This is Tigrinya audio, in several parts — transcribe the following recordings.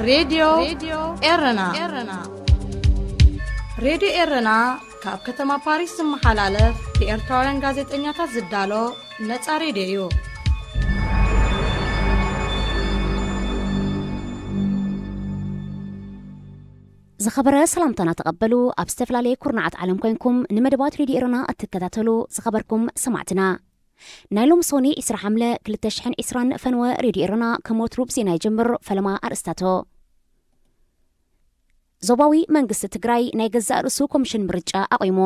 ሬድዮ ኤረና። ሬድዮ ኤረና ካብ ከተማ ፓሪስ ዝመሓላለፍ ብኤርትራውያን ጋዜጠኛታት ዝዳሎ ነጻ ሬድዮ እዩ። ዝኸበረ ሰላምታና ተቐበሉ። ኣብ ዝተፈላለየ ኩርናዓት ዓለም ኮይንኩም ንመደባት ሬድዮ ኤረና እትከታተሉ ዝኸበርኩም ሰማዕትና፣ ናይ ሎሚ ሶኒ ዕስራ ሓምለ ክልተ ሽሕን ዕስራን ፈነወ ሬድዮ ኤረና ከም ወትሩ ብዜና ይጅምር። ፈለማ ኣርእስታቶ። ዞባዊ መንግስቲ ትግራይ ናይ ገዛእ ርእሱ ኮሚሽን ምርጫ ኣቑሙ።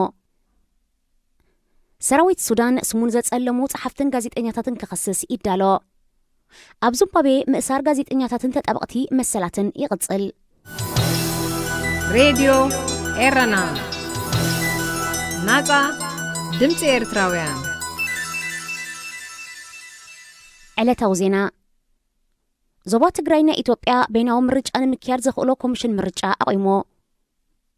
ሰራዊት ሱዳን ስሙን ዘጸለሙ ጸሓፍትን ጋዜጠኛታትን ክኸስስ ይዳሎ። ኣብ ዚምባብዌ ምእሳር ጋዜጠኛታትን ተጣበቕቲ መሰላትን ይቕጽል። ሬድዮ ኤረና፣ ናጻ ድምጺ ኤርትራውያን። ዕለታዊ ዜና። ዞባ ትግራይ ናይ ኢትዮጵያ በይናዊ ምርጫ ንምክያድ ዘኽእሎ ኮሚሽን ምርጫ ኣቑሙ።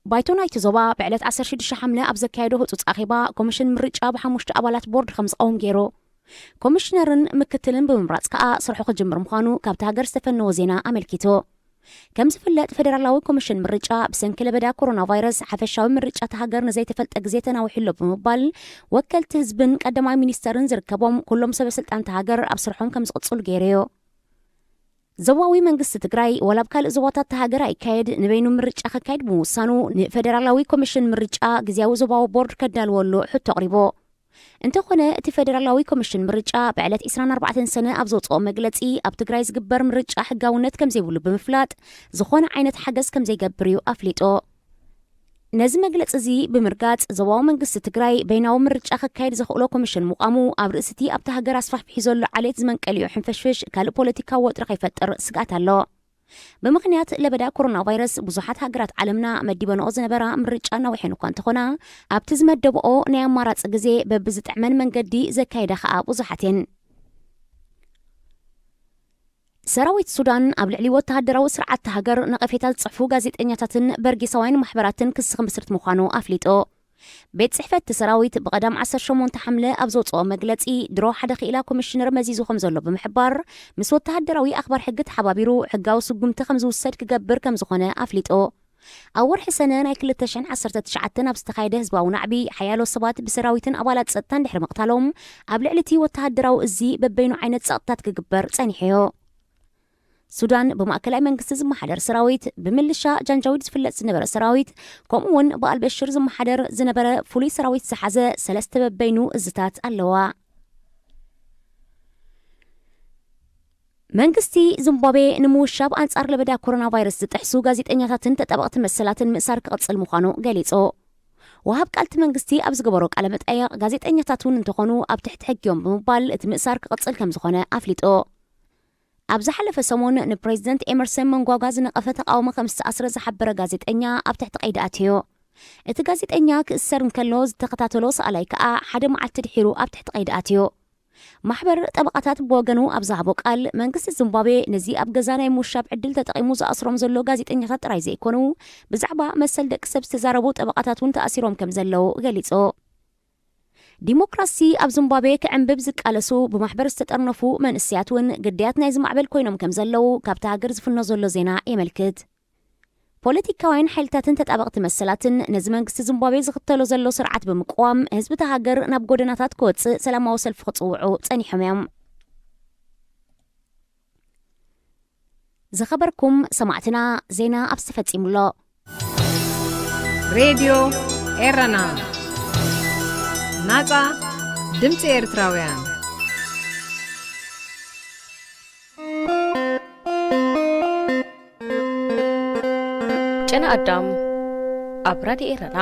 ባይቶ ናይቲ ዞባ ብዕለት ዓሰርተ ሽዱሽተ ሓምለ ኣብ ዘካየዶ ህጹጽ ኣኼባ፣ ኮሚሽን ምርጫ ብሓሙሽተ ኣባላት ቦርድ ከም ዝቐውም ገይሩ። ኮሚሽነርን ምክትልን ብምምራጽ ከኣ ስርሑ ክጅምር ምዃኑ ካብቲ ሃገር ዝተፈነወ ዜና ኣመልኪቱ። ከም ዝፍለጥ፣ ፈደራላዊ ኮሚሽን ምርጫ ብሰንኪ ለበዳ ኮሮና ቫይረስ ሓፈሻዊ ምርጫ እታ ሃገር ንዘይተፈልጠ ግዜ ተናዊሑ ኣሎ ብምባል፣ ወከልቲ ህዝብን ቀዳማይ ሚኒስተርን ዝርከቦም ኩሎም ሰበ ስልጣን እታ ሃገር ኣብ ስርሖም ከም ዝቕጽሉ ገይሩ እዩ። ዞባዊ መንግስቲ ትግራይ ዋላ ኣብ ካልእ ዞባታት እታ ሃገር ኣይካየድ፣ ንበይኑ ምርጫ ከካይድ ብምውሳኑ፣ ንፈደራላዊ ኮሚሽን ምርጫ ግዝያዊ ዞባዊ ቦርድ ከዳልወሉ ሕቶ ኣቕሪቡ። እንተኾነ፣ እቲ ፈደራላዊ ኮሚሽን ምርጫ ብዕለት ዕስራን ኣርባዕተን ሰነ ኣብ ዘውፅኦ መግለፂ፣ ኣብ ትግራይ ዝግበር ምርጫ ሕጋውነት ከም ዘይብሉ ብምፍላጥ፣ ዝኾነ ዓይነት ሓገዝ ከም ዘይገብር እዩ ኣፍሊጡ። ነዚ መግለፂ እዚ ብምርጋፅ፣ ዞባዊ መንግስቲ ትግራይ በይናዊ ምርጫ ከካይድ ዘኽእሎ ኮሚሽን ምቋሙ፣ ኣብ ርእሲ እቲ ኣብታ ሃገር ኣስፋሕፊሑ ዘሎ ዓሌት ዝመንቀሊኡ ሕንፍሽፍሽ ካልእ ፖለቲካዊ ወጥሪ ከይፈጥር ስግኣት ኣሎ። ብምኽንያት ለበዳ ኮሮና ቫይረስ፣ ብዙሓት ሃገራት ዓለምና መዲበንኦ ዝነበራ ምርጫ ኣናዊሐን እኳ እንተኾና፣ ኣብቲ ዝመደብኦ ናይ ኣማራፂ ግዜ በብዝጥዕመን መንገዲ ዘካየዳ ኸኣ ብዙሓት እየን። ሰራዊት ሱዳን ኣብ ልዕሊ ወተሃደራዊ ስርዓት እታ ሃገር ነቐፌታ ዝጽሕፉ ጋዜጠኛታትን በርጌሳውያን ማሕበራትን ክሲ ክምስርት ምዃኑ ኣፍሊጡ። ቤት ጽሕፈት እቲ ሰራዊት ብቐዳም ዓሰርተ ሸሞንተ ሓምለ ኣብ ዘውጽኦ መግለጺ፣ ድሮ ሓደ ክኢላ ኮሚሽነር መዚዙ ከም ዘሎ ብምሕባር፣ ምስ ወተሃደራዊ ኣኽባር ሕጊ ተሓባቢሩ ሕጋዊ ስጉምቲ ከም ዝውሰድ ክገብር ከም ዝኾነ ኣፍሊጡ። ኣብ ወርሒ ሰነ ናይ ክልተ ሽሕን ዓሰርተ ትሽዓተን ኣብ ዝተኻየደ ህዝባዊ ናዕቢ፣ ሓያሎ ሰባት ብሰራዊትን ኣባላት ጸጥታን ድሕሪ ምቕታሎም፣ ኣብ ልዕሊ እቲ ወተሃደራዊ እዚ በበይኑ ዓይነት ጸቕጥታት ክግበር ጸኒሑ እዩ። ሱዳን ብማእከላይ መንግስቲ ዝመሓደር ሰራዊት፣ ብምልሻ ጃንጃዊድ ዝፍለጥ ዝነበረ ሰራዊት፣ ከምኡ እውን ብኣልበሽር ዝመሓደር ዝነበረ ፍሉይ ሰራዊት ዝሓዘ ሰለስተ በበይኑ እዝታት ኣለዋ። መንግስቲ ዚምባብዌ ንምውሻብ ኣንጻር ለበዳ ኮሮና ቫይረስ ዝጥሕሱ ጋዜጠኛታትን ተጣበቕቲ መሰላትን ምእሳር ክቕጽል ምዃኑ ገሊጹ። ወሃብ ቃል እቲ መንግስቲ ኣብ ዝገበሮ ቃለ መጠየቕ፣ ጋዜጠኛታት እውን እንተኾኑ ኣብ ትሕቲ ሕጊ እዮም ብምባል እቲ ምእሳር ክቕጽል ከም ዝኾነ ኣፍሊጡ። ኣብ ዝሓለፈ ሰሙን ንፕሬዚደንት ኤመርሰን መንጓጓ ዝነቐፈ ተቓውሞ ከም ዝተኣስረ ዝሓበረ ጋዜጠኛ ኣብ ትሕቲ ቀይዲ ኣትዩ። እቲ ጋዜጠኛ ክእሰር እንከሎ ዝተኸታተሎ ሰኣላይ ከኣ ሓደ መዓልቲ ድሒሩ ኣብ ትሕቲ ቀይዲ ኣትዩ። ማሕበር ጠበቓታት ብወገኑ ኣብ ዝሃቦ ቃል፣ መንግስቲ ዚምባብዌ ነዚ ኣብ ገዛ ናይ ምውሻብ ዕድል ተጠቒሙ ዝኣስሮም ዘሎ ጋዜጠኛታት ጥራይ ዘይኮኑ፣ ብዛዕባ መሰል ደቂ ሰብ ዝተዛረቡ ጠበቓታት እውን ተኣሲሮም ከም ዘለዉ ገሊጹ። ዲሞክራሲ ኣብ ዚምባብዌ ክዕንብብ ዝቃለሱ፣ ብማሕበር ዝተጠርነፉ መንእሰያት እውን ግዳያት ናይዚ ማዕበል ኮይኖም ከም ዘለዉ ካብቲ ሃገር ዝፍኖ ዘሎ ዜና የመልክት። ፖለቲካውያን ሓይልታትን ተጣበቕቲ መሰላትን ነዚ መንግስቲ ዚምባብዌ ዝኽተሎ ዘሎ ስርዓት ብምቅዋም፣ ህዝቢ እታ ሃገር ናብ ጎደናታት ክወጽእ ሰላማዊ ሰልፊ ክጽውዑ ጸኒሖም እዮም። ዝኸበርኩም ሰማዕትና፣ ዜና ኣብዚ ተፈጺሙ ኣሎ። ሬድዮ ኤረና፣ ናጻ ድምጺ ኤርትራውያን። ጨና ኣዳም ኣብ ራድዮ ኤረና።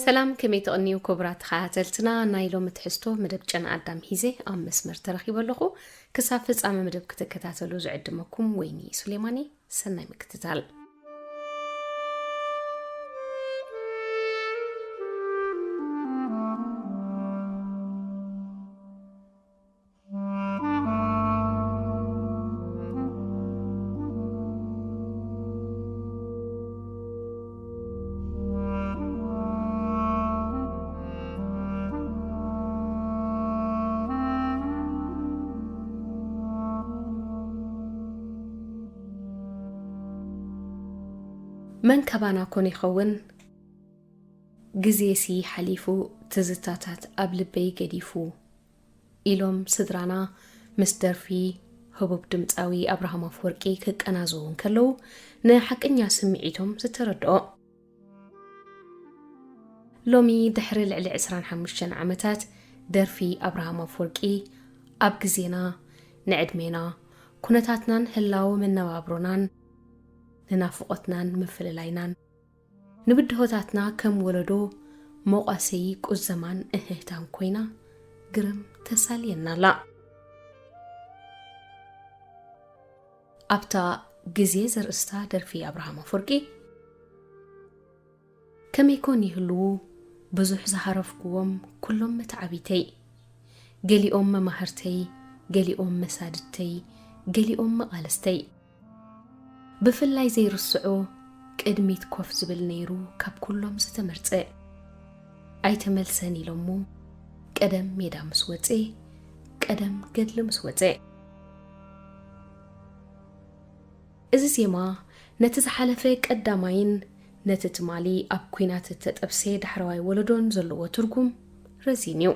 ሰላም፣ ከመይ ትቕንዩ ክቡራት ተኸታተልትና? ናይ ሎሚ ትሕዝቶ መደብ ጨና ኣዳም ሂዘ ኣብ መስመር ተረኺበ ኣለኹ። ክሳብ ፍጻመ መደብ ክትከታተሉ ዝዕድመኩም ወይኒ ሱሌማኒ። ሰናይ ምክትታል። መን ካባና ኮን ይኸውን? ግዜሲ ሓሊፉ ትዝታታት ኣብ ልበይ ገዲፉ ኢሎም ስድራና ምስ ደርፊ ህቡብ ድምጻዊ ኣብርሃም ኣፍወርቂ ክቀናዘዉ እንከለዉ ንሓቀኛ ስምዒቶም ዝተረድኦ። ሎሚ ድሕሪ ልዕሊ ዕስራን ሓሙሽተን ዓመታት ደርፊ ኣብርሃም ኣፍወርቂ ኣብ ግዜና፣ ንዕድሜና፣ ኩነታትናን ህላወ መነባብሮናን፣ ንናፍቖትናን ምፍልላይናን፣ ንብድሆታትና ከም ወለዶ መቋሰዪ ቁዘማን እህህታን ኮይና ግርም ተሳልየና ኣላ። ኣብታ ግዜ ዘርእስታ ደርፊ ኣብርሃም ኣፍወርቂ፣ ከመይ ኮን ይህልዉ ብዙሕ ዝሃረፍኩዎም ኩሎም መተዓቢተይ፣ ገሊኦም መማህርተይ፣ ገሊኦም መሳድድተይ፣ ገሊኦም መቓልስተይ። ብፍላይ ዘይርስዖ ቅድሚት ኮፍ ዝብል ነይሩ ካብ ኩሎም ዝተመርጸ። ኣይተመልሰን ኢሎሞ ቀደም ሜዳ ምስ ወጸ፣ ቀደም ገድሊ ምስ ወጸ። እዚ ዜማ ነቲ ዝሓለፈ ቀዳማይን ነቲ ትማሊ ኣብ ኲናት እተጠብሰ ዳሕረዋይ ወለዶን ዘለዎ ትርጉም ረዚን እዩ።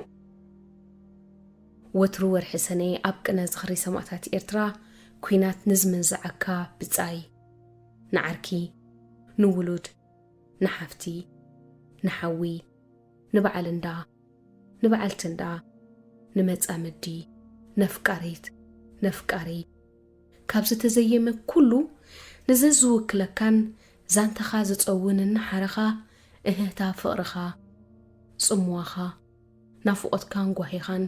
ወትሩ ወርሒ ሰነ ኣብ ቅነ ዝኽሪ ሰማእታት ኤርትራ ኲናት ንዝምንዝዓካ ብጻይ፣ ንዓርኪ፣ ንውሉድ፣ ንሓፍቲ፣ ንሓዊ፣ ንበዓል እንዳ፣ ንበዓልቲ እንዳ፣ ንመጻምዲ፣ ነፍቃሪት፣ ነፍቃሪ፣ ካብ ዝተዘየመ ኩሉ ንዘዝውክለካን ዛንታኻ ዝጸውን እናሓረኻ እህህታ ፍቕርኻ፣ ጽምዋኻ፣ ናፍቖትካን ጓሂኻን፣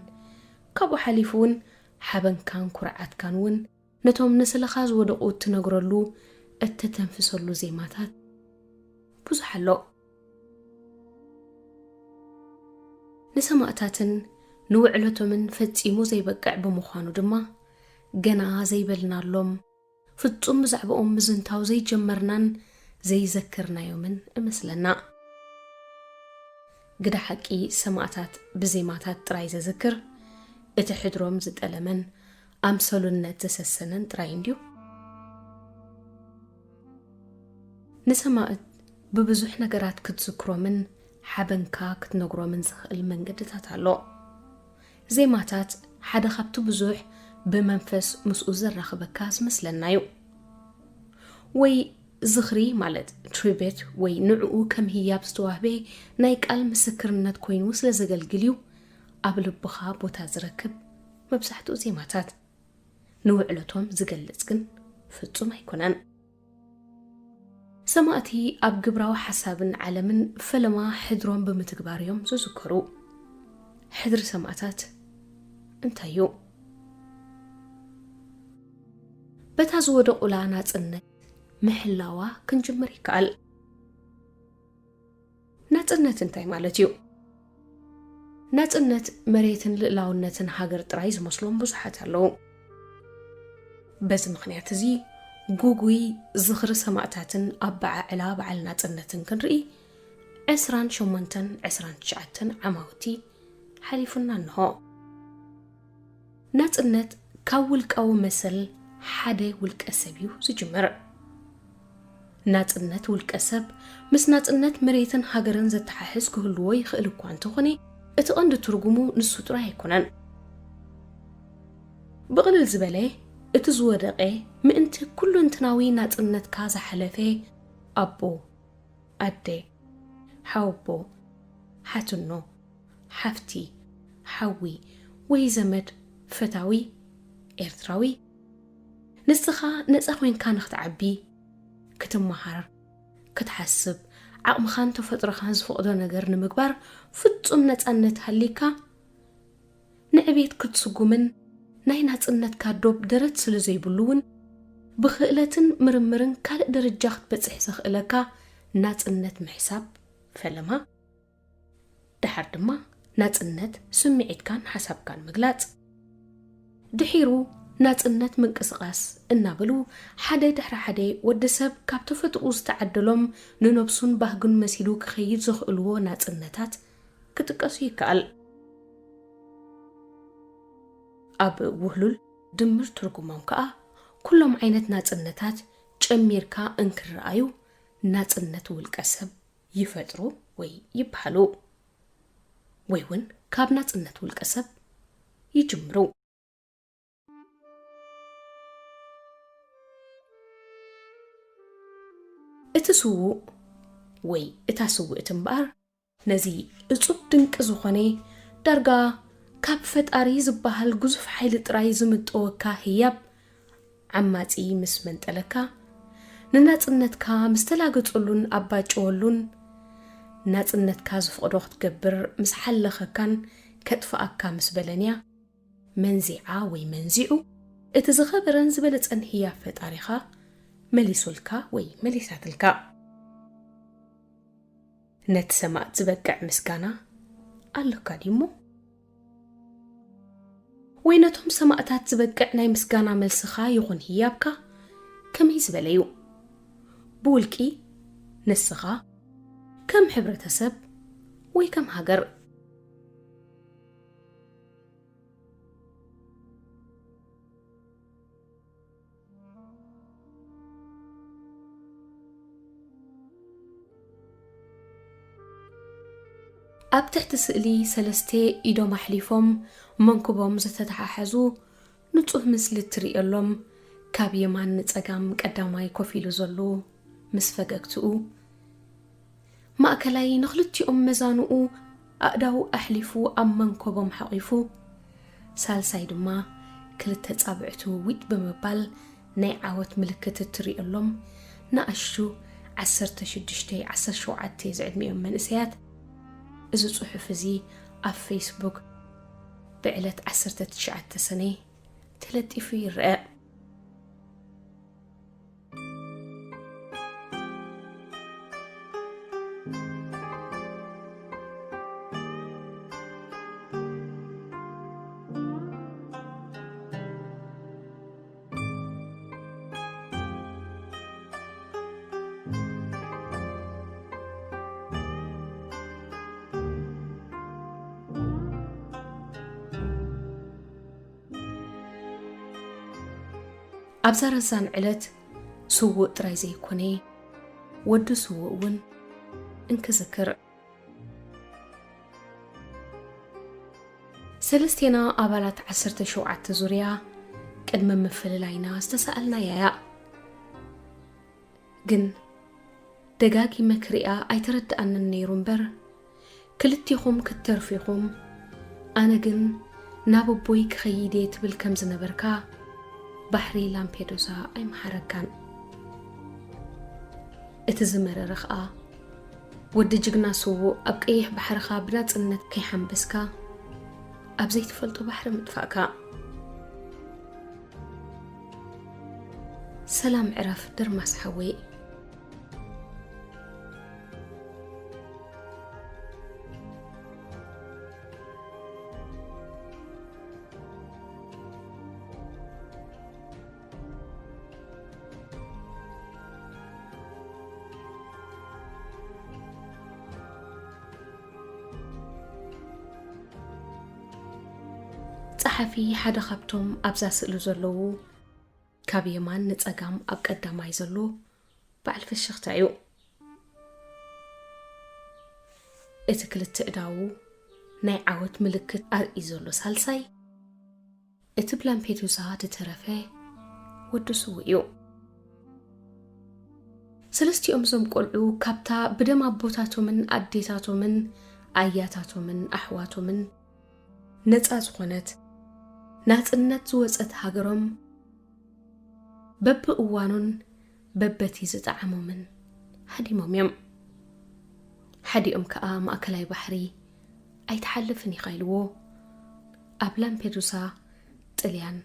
ካብኡ ሓሊፉ እውን ሓበንካን ኩርዓትካን እውን ነቶም ንስለኻ ዝወደቑ እትነግረሉ፣ እተተንፍሰሉ ዜማታት ብዙሕ ኣሎ። ንሰማእታትን ንውዕለቶምን ፈጺሙ ዘይበቅዕ ብምዃኑ ድማ፣ ገና ዘይበልናሎም፣ ፍጹም ብዛዕባኦም ምዝንታው ዘይጀመርናን ዘይዘከርናዮምን እመስለና። ግደ ሓቂ ሰማእታት ብዜማታት ጥራይ ዘዝክር፣ እቲ ሕድሮም ዝጠለመን ኣምሰሉነት ዘሰሰነን ጥራይ እንድዩ። ንሰማእት ብብዙሕ ነገራት ክትዝክሮምን ሓበንካ ክትነግሮምን ዝኽእል መንገድታት ኣሎ። ዜማታት ሓደ ካብቲ ብዙሕ ብመንፈስ ምስኡ ዘራኽበካ ዝመስለና እዩ። ወይ ዝኽሪ ማለት ትሪቤት ወይ ንዕኡ ከም ህያብ ዝተዋህበ ናይ ቃል ምስክርነት ኮይኑ ስለ ዘገልግል እዩ ኣብ ልብኻ ቦታ ዝረክብ መብዛሕትኡ ዜማታት። ንውዕለቶም ዝገልጽ ግን ፍጹም ኣይኮነን። ሰማእቲ ኣብ ግብራዊ ሓሳብን ዓለምን ፈለማ ሕድሮም ብምትግባር እዮም ዝዝከሩ። ሕድሪ ሰማእታት እንታይ እዩ? በታ ዝወደቑላ ናጽነት ምሕላዋ ክንጅምር ይከኣል። ናጽነት እንታይ ማለት እዩ? ናጽነት መሬትን ልእላውነትን ሃገር ጥራይ ዝመስሎም ብዙሓት ኣለዉ። በዚ ምኽንያት እዚ፣ ግጉይ ዝኽሪ ሰማእታትን ኣበዓዕላ በዓል ናጽነትን ክንርኢ፣ ዕስራን ሸሞንተን ዕስራን ትሽዓተን ዓማውቲ ሓሊፉና እንሆ። ናጽነት ካብ ውልቃዊ መሰል ሓደ ውልቀ ሰብ እዩ ዝጅምር። ናጽነት ውልቀ ሰብ ምስ ናጽነት መሬትን ሃገርን ዘተሓሕዝ ክህልዎ ይኽእል እኳ እንተኾነ፣ እቲ ቀንዲ ትርጉሙ ንሱ ጥራይ ኣይኮነን። ብቕልል ዝበለ፣ እቲ ዝወደቐ ምእንቲ ኩሉንትናዊ ናጽነትካ ዝሓለፈ ኣቦ፣ ኣደ፣ ሓወቦ፣ ሓትኖ፣ ሓፍቲ፣ ሓዊ ወይ ዘመድ፣ ፈታዊ፣ ኤርትራዊ፣ ንስኻ ነጻ ኮይንካ ንኽትዓቢ፣ ክትመሃር፣ ክትሓስብ፣ ዓቕምኻን ተፈጥሮኻን ዝፈቕዶ ነገር ንምግባር ፍጹም ነጻነት ሃልይካ፣ ንዕቤት ክትስጉምን ናይ ናጽነትካ ዶብ ደረት ስለ ዘይብሉ እውን፣ ብኽእለትን ምርምርን ካልእ ደረጃ ክትበጽሕ ዘኽእለካ ናጽነት ምሕሳብ፣ ፈለማ፣ ደሓር ድማ ናጽነት ስምዒትካን ሓሳብካን ምግላጽ፣ ድሒሩ ናጽነት ምንቅስቓስ እናበሉ ሓደ ድሕሪ ሓደ ወዲ ሰብ ካብ ተፈጥሮኡ ዝተዓደሎም ንነብሱን ባህጉን መሲሉ ክኸይድ ዘኽእልዎ ናጽነታት ክጥቀሱ ይከኣል። ኣብ ውህሉል ድምር ትርጉሞም ከኣ ኩሎም ዓይነት ናጽነታት ጨሚርካ እንክረኣዩ ናጽነት ውልቀ ሰብ ይፈጥሩ ወይ ይበሃሉ፣ ወይ እውን ካብ ናጽነት ውልቀ ሰብ ይጅምሩ። እቲ ስዉእ ወይ እታ ስውእቲ እምበኣር፣ ነዚ እጹብ ድንቂ ዝኾነ፣ ዳርጋ ካብ ፈጣሪ ዝበሃል ግዙፍ ሓይሊ ጥራይ ዝምጠወካ ህያብ ዓማጺ ምስ መንጠለካ፣ ንናጽነትካ ምስ ተላገጸሉን ኣባጨወሉን፣ ናጽነትካ ዝፈቕዶ ክትገብር ምስ ሓለኸካን ከጥፍኣካ ምስ በለንያ፣ መንዚዓ ወይ መንዚዑ፣ እቲ ዝኸበረን ዝበለጸን ህያብ ፈጣሪኻ መሊሱልካ ወይ መሊሳትልካ። ነቲ ሰማእት ዝበቅዕ ምስጋና ኣሎካ ድዩሞ? ወይ ነቶም ሰማእታት ዝበቅዕ ናይ ምስጋና መልስኻ ይኹን ህያብካ ከመይ ዝበለ እዩ? ብውልቂ፣ ንስኻ፣ ከም ሕብረተሰብ ወይ ከም ሃገር? ኣብ ትሕቲ ስእሊ ሰለስተ ኢዶም ኣሕሊፎም መንኩቦም ዝተተሓሓዙ ንጹህ ምስሊ እትርእየሎም፣ ካብ የማን ንጸጋም ቀዳማይ ኮፍ ኢሉ ዘሎ ምስ ፈገግትኡ፣ ማእከላይ ንኽልቲኦም መዛንኡ ኣእዳዉ ኣሕሊፉ ኣብ መንኮቦም ሓቒፉ፣ ሳልሳይ ድማ ክልተ ጻብዕቱ ዊጥ ብምባል ናይ ዓወት ምልክት እትርእየሎም ንኣሽቱ ዓሰርተ ሽዱሽተ ዓሰርተ ሸውዓተ ዝዕድሚኦም መንእሰያት፣ እዚ ጽሑፍ እዚ ኣብ ፌስቡክ ብዕለት ዓሰርተ ትሽዓተ ሰነ ተለጢፉ ይረአ። ኣብዛ ረዛን ዕለት ስዉእ ጥራይ ዘይኮነ፣ ወዲ ስዉእ እውን እንክዝክር። ሰለስቴና ኣባላት ዓሰርተ ሸውዓተ ዙርያ ቅድሚ ምፍልላይና ዝተሳኣልናያ እያ። ግን ደጋጊመ ክሪኣ ኣይተረድኣንን ነይሩ እምበር፣ ክልቲኹም ክትተርፉ ኢኹም፣ ኣነ ግን ናብ ኣቦይ ክኸይድ እየ ትብል ከም ዝነበርካ ባሕሪ ላምፔዱዛ ኣይመሓረካን። እቲ ዝመረረ ኸኣ፣ ወዲ ጅግና ስዉእ ኣብ ቀይሕ ባሕርኻ ብናጽነት ከይሓንበስካ፣ ኣብ ዘይትፈልጦ ባሕሪ ምጥፋእካ። ሰላም ዕረፍ ደርማስ ሓወይ። ጸሓፊ ሓደ ካብቶም ኣብዛ ስእሊ ዘለዉ፣ ካብ የማን ንጸጋም ኣብ ቀዳማይ ዘሎ በዓል ፍሽኽታ እዩ። እቲ ክልተ እዳዉ ናይ ዓወት ምልክት ኣርእዩ ዘሎ ሳልሳይ፣ እቲ ብላምፔዱዛ ዝተረፈ ወዲ ስዉእ እዩ። ሰለስቲኦም እዞም ቆልዑ ካብታ ብደም ኣቦታቶምን ኣዴታቶምን ኣያታቶምን ኣሕዋቶምን ነጻ ዝኾነት፣ ናጽነት ዝወጸት ሃገሮም በብእዋኑን በበቲ ዝጠዓሞምን ሃዲሞም እዮም። ሓዲኦም ከኣ ማእከላይ ባሕሪ ኣይትሓልፍን ኢኻ ኢልዎ፣ ኣብ ላምፔዱሳ ጥልያን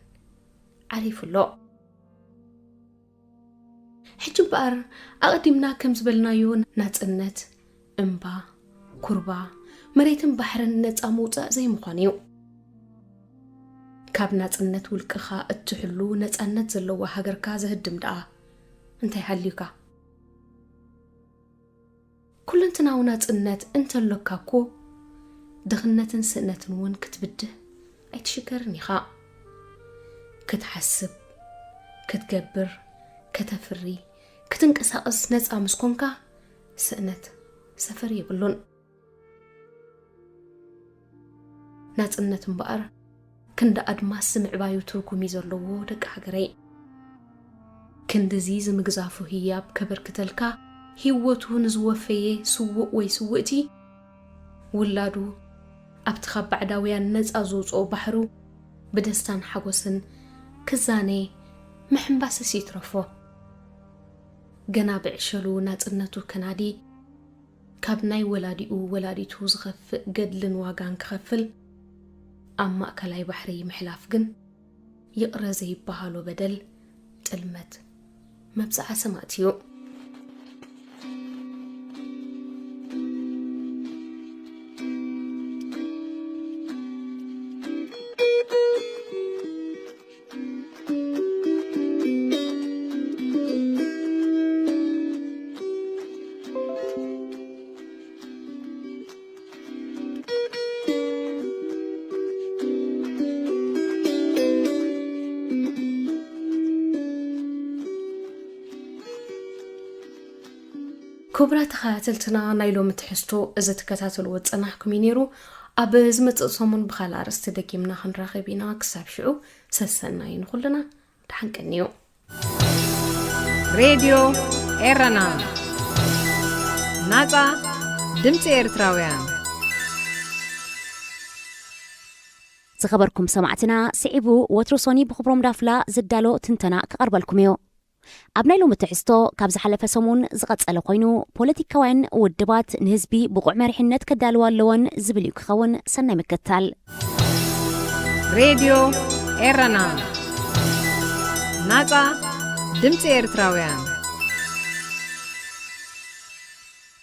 ዓሪፉ ኣሎ። ሕጂ እምበኣር፣ ኣቐዲምና ከም ዝበልናዮ፣ ናጽነት እምባ፣ ኩርባ፣ መሬትን ባሕርን ነጻ ምውጻእ ዘይምዃን እዩ። ካብ ናጽነት ውልቅኻ እትሕሉ ነጻነት ዘለዋ ሃገርካ ዘህድም ደኣ እንታይ ሃልዩካ? ኩለንትናዊ ናጽነት እንተሎካ እኮ፣ ድኽነትን ስእነትን እውን ክትብድህ ኣይትሽገርን ኢኻ። ክትሓስብ፣ ክትገብር፣ ከተፍሪ፣ ክትንቀሳቐስ ነጻ ምስ ኮንካ፣ ስእነት ሰፈር የብሉን። ናጽነት እምበኣር፣ ክንዲ ኣድማስ ዝምዕባዩ ትርጉም እዩ ዘለዎ፣ ደቂ ሃገረይ። ክንድዚ ዝምግዛፉ ህያብ ከበርክተልካ፣ ህይወቱ ንዝወፈየ ስዉእ ወይ ስውእቲ፣ ውላዱ ኣብቲ ካብ ባዕዳውያን ነጻ ዝውጽኦ ባሕሩ ብደስታን ሓጎስን ክዛነ ምሕንባስስ ይትረፎ። ገና ብዕሸሉ ናጽነቱ ከናዲ፣ ካብ ናይ ወላዲኡ ወላዲቱ ዝኸፍእ ገድልን ዋጋን ክኸፍል፣ ኣብ ማእከላይ ባሕሪ ምሕላፍ ግን ይቕረ ዘይበሃሎ በደል፣ ጥልመት፣ መብጽዓ ሰማእቲ እዩ። ክቡራት ተኸታተልትና፣ ናይ ሎሚ ትሕዝቶ እዚ ትከታተልዎ ዝጸናሕኩም እዩ ነይሩ። ኣብ ዝመጽእ ሰሙን ብኻልእ ኣርእስቲ ደጊምና ክንራኸብ ኢና። ክሳብ ሽዑ፣ ሰሰናዩ ንኹልና። ደሓን ቀንዩ። ሬድዮ ኤረና፣ ናጻ ድምጺ ኤርትራውያን። ዝኸበርኩም ሰማዕትና፣ ስዒቡ ወትሩ ሶኒ ብክብሮም ዳፍላ ዝዳሎ ትንተና ክቐርበልኩም እዩ። ኣብ ናይ ሎሚ ትሕዝቶ፣ ካብ ዝሓለፈ ሰሙን ዝቐጸለ ኮይኑ፣ ፖለቲካውያን ውድባት ንህዝቢ ብቑዕ መሪሕነት ከዳልዋ ኣለወን ዝብል እዩ ክኸውን። ሰናይ ምክትታል። ሬድዮ ኤረና፣ ናጻ ድምጺ ኤርትራውያን።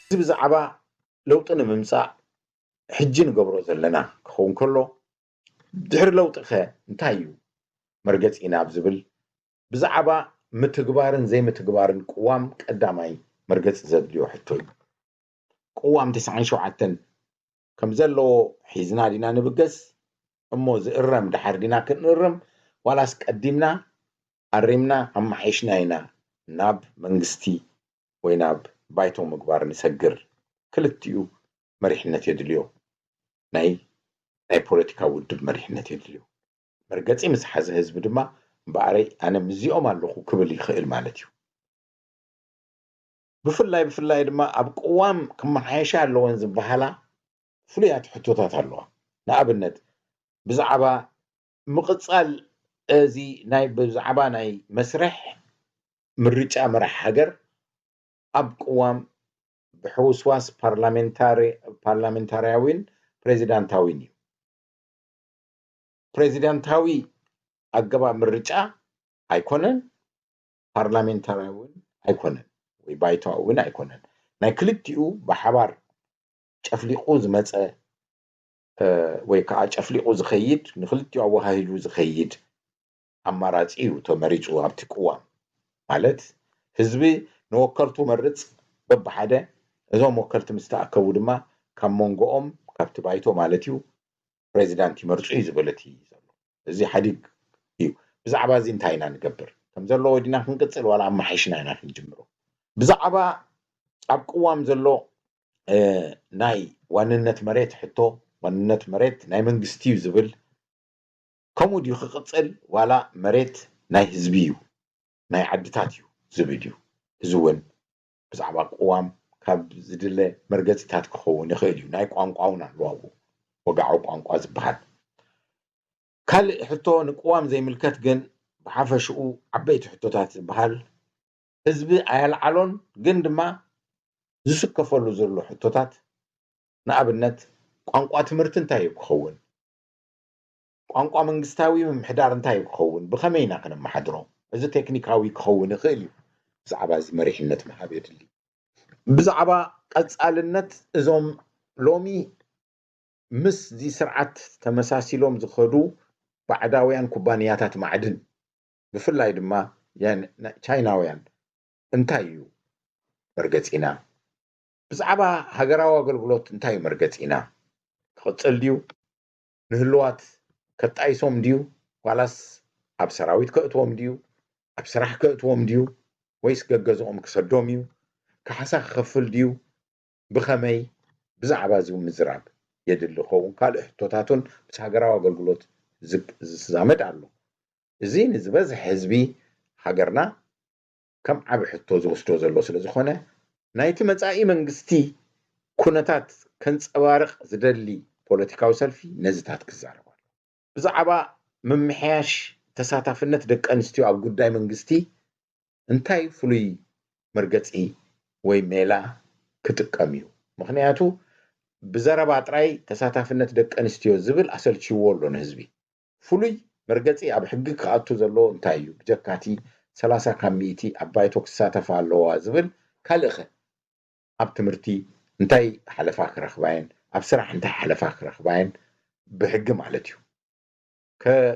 እዚ ብዛዕባ ለውጢ ንምምጻእ ሕጂ ንገብሮ ዘለና ክኸውን ከሎ፣ ድሕሪ ለውጢ ኸ እንታይ እዩ መርገጺና ኣብ ዝብል፣ ብዛዕባ ምትግባርን ዘይምትግባርን ቅዋም ቀዳማይ መርገጺ ዘድልዮ ሕቶ እዩ። ቅዋም ተስዓን ሸውዓተን ከም ዘለዎ ሒዝና ዲና ንብገስ? እሞ ዝእረም ድሓር ዲና ክንእርም፣ ዋላስ ቀዲምና ኣሪምና ኣማሓይሽና ኢና ናብ መንግስቲ ወይ ናብ ባይቶ ምግባር ንሰግር? ክልቲኡ መሪሕነት የድልዮ። ናይ፣ ናይ ፖለቲካ ውድብ መሪሕነት የድልዮ። መርገጺ ምስ ሓዘ ህዝቢ ድማ፣ እምበኣረይ ኣነ ምስዚኦም ኣለኹ ክብል ይኽእል ማለት እዩ። ብፍላይ፣ ብፍላይ ድማ ኣብ ቅዋም ክመሓየሻ ኣለወን ዝበሃላ ፍሉያት ሕቶታት ኣለዋ። ንኣብነት፣ ብዛዕባ ምቕጻል እዚ ናይ፣ ብዛዕባ ናይ መስርሕ ምርጫ መራሕ ሃገር ኣብ ቅዋም ብሕውስዋስ ፓርላሜንታሪ-፣ ፓርላሜንታርያዊን ፕሬዚዳንታዊን እዩ። ፕሬዚዳንታዊ ኣገባብ ምርጫ ኣይኮነን፣ ፓርላሜንታርያዊ እውን ኣይኮነን፣ ወይ ባይቶኣዊ እውን ኣይኮነን። ናይ ክልቲኡ ብሓባር ጨፍሊቑ ዝመጸ፣ እ፣ ወይ ከዓ ጨፍሊቑ ዝኸይድ፣ ንክልቲኡ ኣወሃሂዱ ዝኸይድ ኣማራጺ እዩ ተመሪጹ ኣብቲ ቅዋም። ማለት፣ ህዝቢ ንወከልቱ መርጽ በብሓደ፣ እዞም ወከልቲ ምስ ተኣከቡ ድማ ካብ መንጎኦም፣ ካብቲ ባይቶ ማለት እዩ፣ ፕሬዚዳንት ይመርጹ እዩ ዝብል እቲ ዘሎ። እዚ ሓዲግ እዩ። ብዛዕባ እዚ እንታይ ኢና ንገብር? ከም ዘለዎ ዲና ክንቅጽል ዋላ ኣማሓይሽና ኢና ክንጅምሮ? ብዛዕባ ኣብ ቅዋም ዘሎ፣ እ፣ ናይ ዋንነት መሬት ሕቶ፣ ዋንነት መሬት ናይ መንግስቲ እዩ ዝብል፣ ከምኡ ድዩ ክቕጽል ዋላ መሬት ናይ ህዝቢ እዩ፣ ናይ ዓድታት እዩ ዝብል እዩ? እዚ እውን ብዛዕባ ቅዋም ካብ ዝድለ መርገጺታት ክኸውን ይኽእል እዩ። ናይ ቋንቋ እውን ኣለዎ፣ ኣብኡ ወግዓዊ ቋንቋ ዝበሃል። ካልእ ሕቶ ንቅዋም ዘይምልከት ግን ብሓፈሽኡ ዓበይቲ ሕቶታት ዝበሃል ህዝቢ ኣየልዓሎን፣ ግን ድማ ዝስከፈሉ ዘሎ ሕቶታት፣ ንኣብነት፣ ቋንቋ ትምህርቲ እንታይ እዩ ክኸውን? ቋንቋ መንግስታዊ ምምሕዳር እንታይ እዩ ክኸውን? ብኸመይ ኢና ከነመሓድሮ? እዚ ቴክኒካዊ ክኸውን ይኽእል እዩ። ብዛዕባ እዚ መሪሕነት ምሃብ የድሊ። ብዛዕባ ቀጻልነት እዞም ሎሚ ምስዚ ስርዓት ተመሳሲሎም ዝኸዱ ባዕዳውያን ኩባንያታት ማዕድን፣ ብፍላይ ድማ ያን-፣ ና-፣ ቻይናውያን እንታይ እዩ መርገጺና? ብዛዕባ ሃገራዊ ኣገልግሎት እንታይ እዩ መርገጺና? ክቕጽል ድዩ? ንህልዋት ከጣይሶም ድዩ? ዋላስ ኣብ ሰራዊት ከእትዎም ድዩ? ኣብ ስራሕ ከእትዎም ድዩ? ወይስ ገገዝኦም ክሰዶም እዩ? ካሕሳ ክኸፍል ድዩ? ብኸመይ? ብዛዕባ እዚ እውን ምዝራብ የድሊ ክኸውን። ካልእ ሕቶታት እውን ምስ ሃገራዊ ኣገልግሎት ዝዛመድ ኣሎ። እዚ ንዝበዝሐ ህዝቢ ሃገርና ከም ዓቢ ሕቶ ዝወስዶ ዘሎ ስለ ዝኾነ፣ ናይቲ መጻኢ መንግስቲ ኩነታት ከንጸባርቕ ዝደሊ ፖለቲካዊ ሰልፊ ነዚታት ክዛረብ ኣሎ። ብዛዕባ ምምሕያሽ ተሳታፍነት ደቂ ኣንስትዮ ኣብ ጉዳይ መንግስቲ እንታይ ፍሉይ መርገጺ ወይ ሜላ ክጥቀም እዩ? ምኽንያቱ ብዘረባ ጥራይ ተሳታፍነት ደቂ ኣንስትዮ ዝብል ኣሰልችዎ ኣሎ ንህዝቢ። ፍሉይ መርገጺ ኣብ ሕጊ ክኣቱ ዘለዎ እንታይ እዩ? ብጀካቲ ሰላሳ ካብ ሚእቲ ኣብ ባይቶ ክሳተፋ ኣለዋ ዝብል ካልእኸ? ኣብ ትምህርቲ እንታይ ሓለፋ ክረኽባ እየን? ኣብ ስራሕ እንታይ ሓለፋ ክረኽባ እየን? ብሕጊ ማለት እዩ።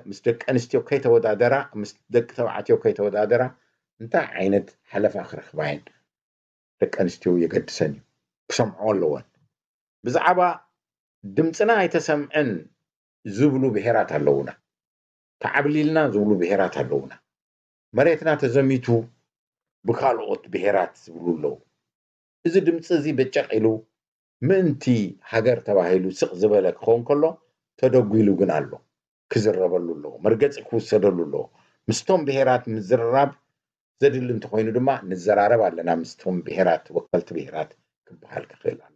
ምስ ደቂ ኣንስትዮ ከይተወዳደራ፣ ምስ ደቂ ተባዕትዮ ከይተወዳደራ እንታይ ዓይነት ሓለፋ ክረኽባ እየን? ደቂ ኣንስትዮ የገድሰን እዩ። ክሰምዖ ኣለወን። ብዛዕባ ድምፅና ኣይተሰምዐን ዝብሉ ብሄራት ኣለውና። ተዓብሊልና ዝብሉ ብሄራት ኣለውና። መሬትና ተዘሚቱ ብካልኦት ብሄራት ዝብሉ ኣለዉ። እዚ ድምፂ እዚ በጨቕ ኢሉ ምእንቲ ሃገር ተባሂሉ ስቕ ዝበለ ክኸውን ከሎ ተደጒሉ ግን ኣሎ። ክዝረበሉ ኣለዎ። መርገፂ ክውሰደሉ ኣለዎ። ምስቶም ብሄራት ምዝርራብ ዘድሊ እንተኾይኑ ድማ ንዘራረብ ኣለና ምስቶም ብሄራት፣ ወከልቲ ብሄራት ክበሃል ክኽእል ኣለዎ።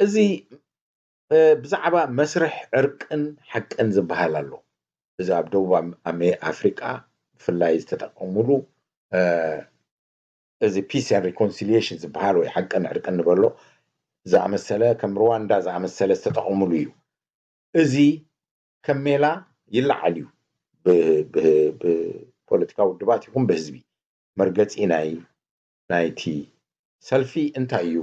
እዚ ብዛዕባ መስርሕ ዕርቅን ሓቅን ዝበሃል ኣሎ። እዚ ኣብ ደቡብ ኣፍሪቃ ብፍላይ ዝተጠቀሙሉ እዚ peace and reconciliation ዝበሃል ወይ ሓቅን ዕርቅን ንበሎ ዝኣመሰለ ከም ሩዋንዳ ዝኣመሰለ ዝተጠቀሙሉ እዩ። እዚ ከም ሜላ ይለዓል እዩ ብፖለቲካ ውድባት ይኹን ብህዝቢ። መርገፂ ናይ ናይቲ ሰልፊ እንታይ እዩ?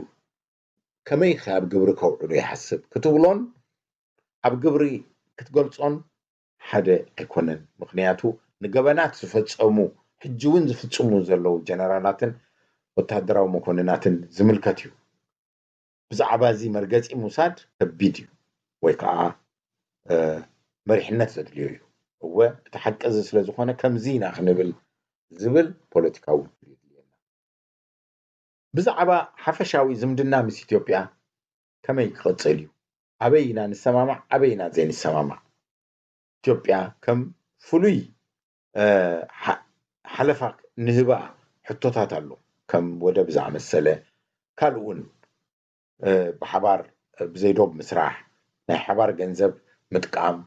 ከመይ ከ ኣብ ግብሪ ከውዕሉ ይሓስብ ክትብሎን ኣብ ግብሪ ክትገልጾን ሓደ ኣይኮነን። ምኽንያቱ ንገበናት ዝፈጸሙ ሕጂ እውን ዝፍጽሙ ዘለዉ ጀነራላትን ወታደራዊ መኮንናትን ዝምልከት እዩ። ብዛዕባ እዚ መርገጺ ምውሳድ ከቢድ እዩ ወይ ከዓ መሪሕነት ዘድልዮ እዩ። እወ እቲ ሓቂ እዚ ስለ ዝኾነ ከምዚ ኢና ክንብል ዝብል ፖለቲካዊ ውድድር የድልየና። ብዛዕባ ሓፈሻዊ ዝምድና ምስ ኢትዮጵያ ከመይ ክቕጽል እዩ? ኣበይ ኢና ንሰማማዕ፣ ኣበይ ኢና ዘይንሰማማዕ? ኢትዮጵያ ከም ፍሉይ ሓለፋ ንህባ ሕቶታት ኣሎ። ከም ወደብ ዝኣመሰለ ካልእ እውን ብሓባር ብዘይ ዶብ ምስራሕ፣ ናይ ሓባር ገንዘብ ምጥቃም፣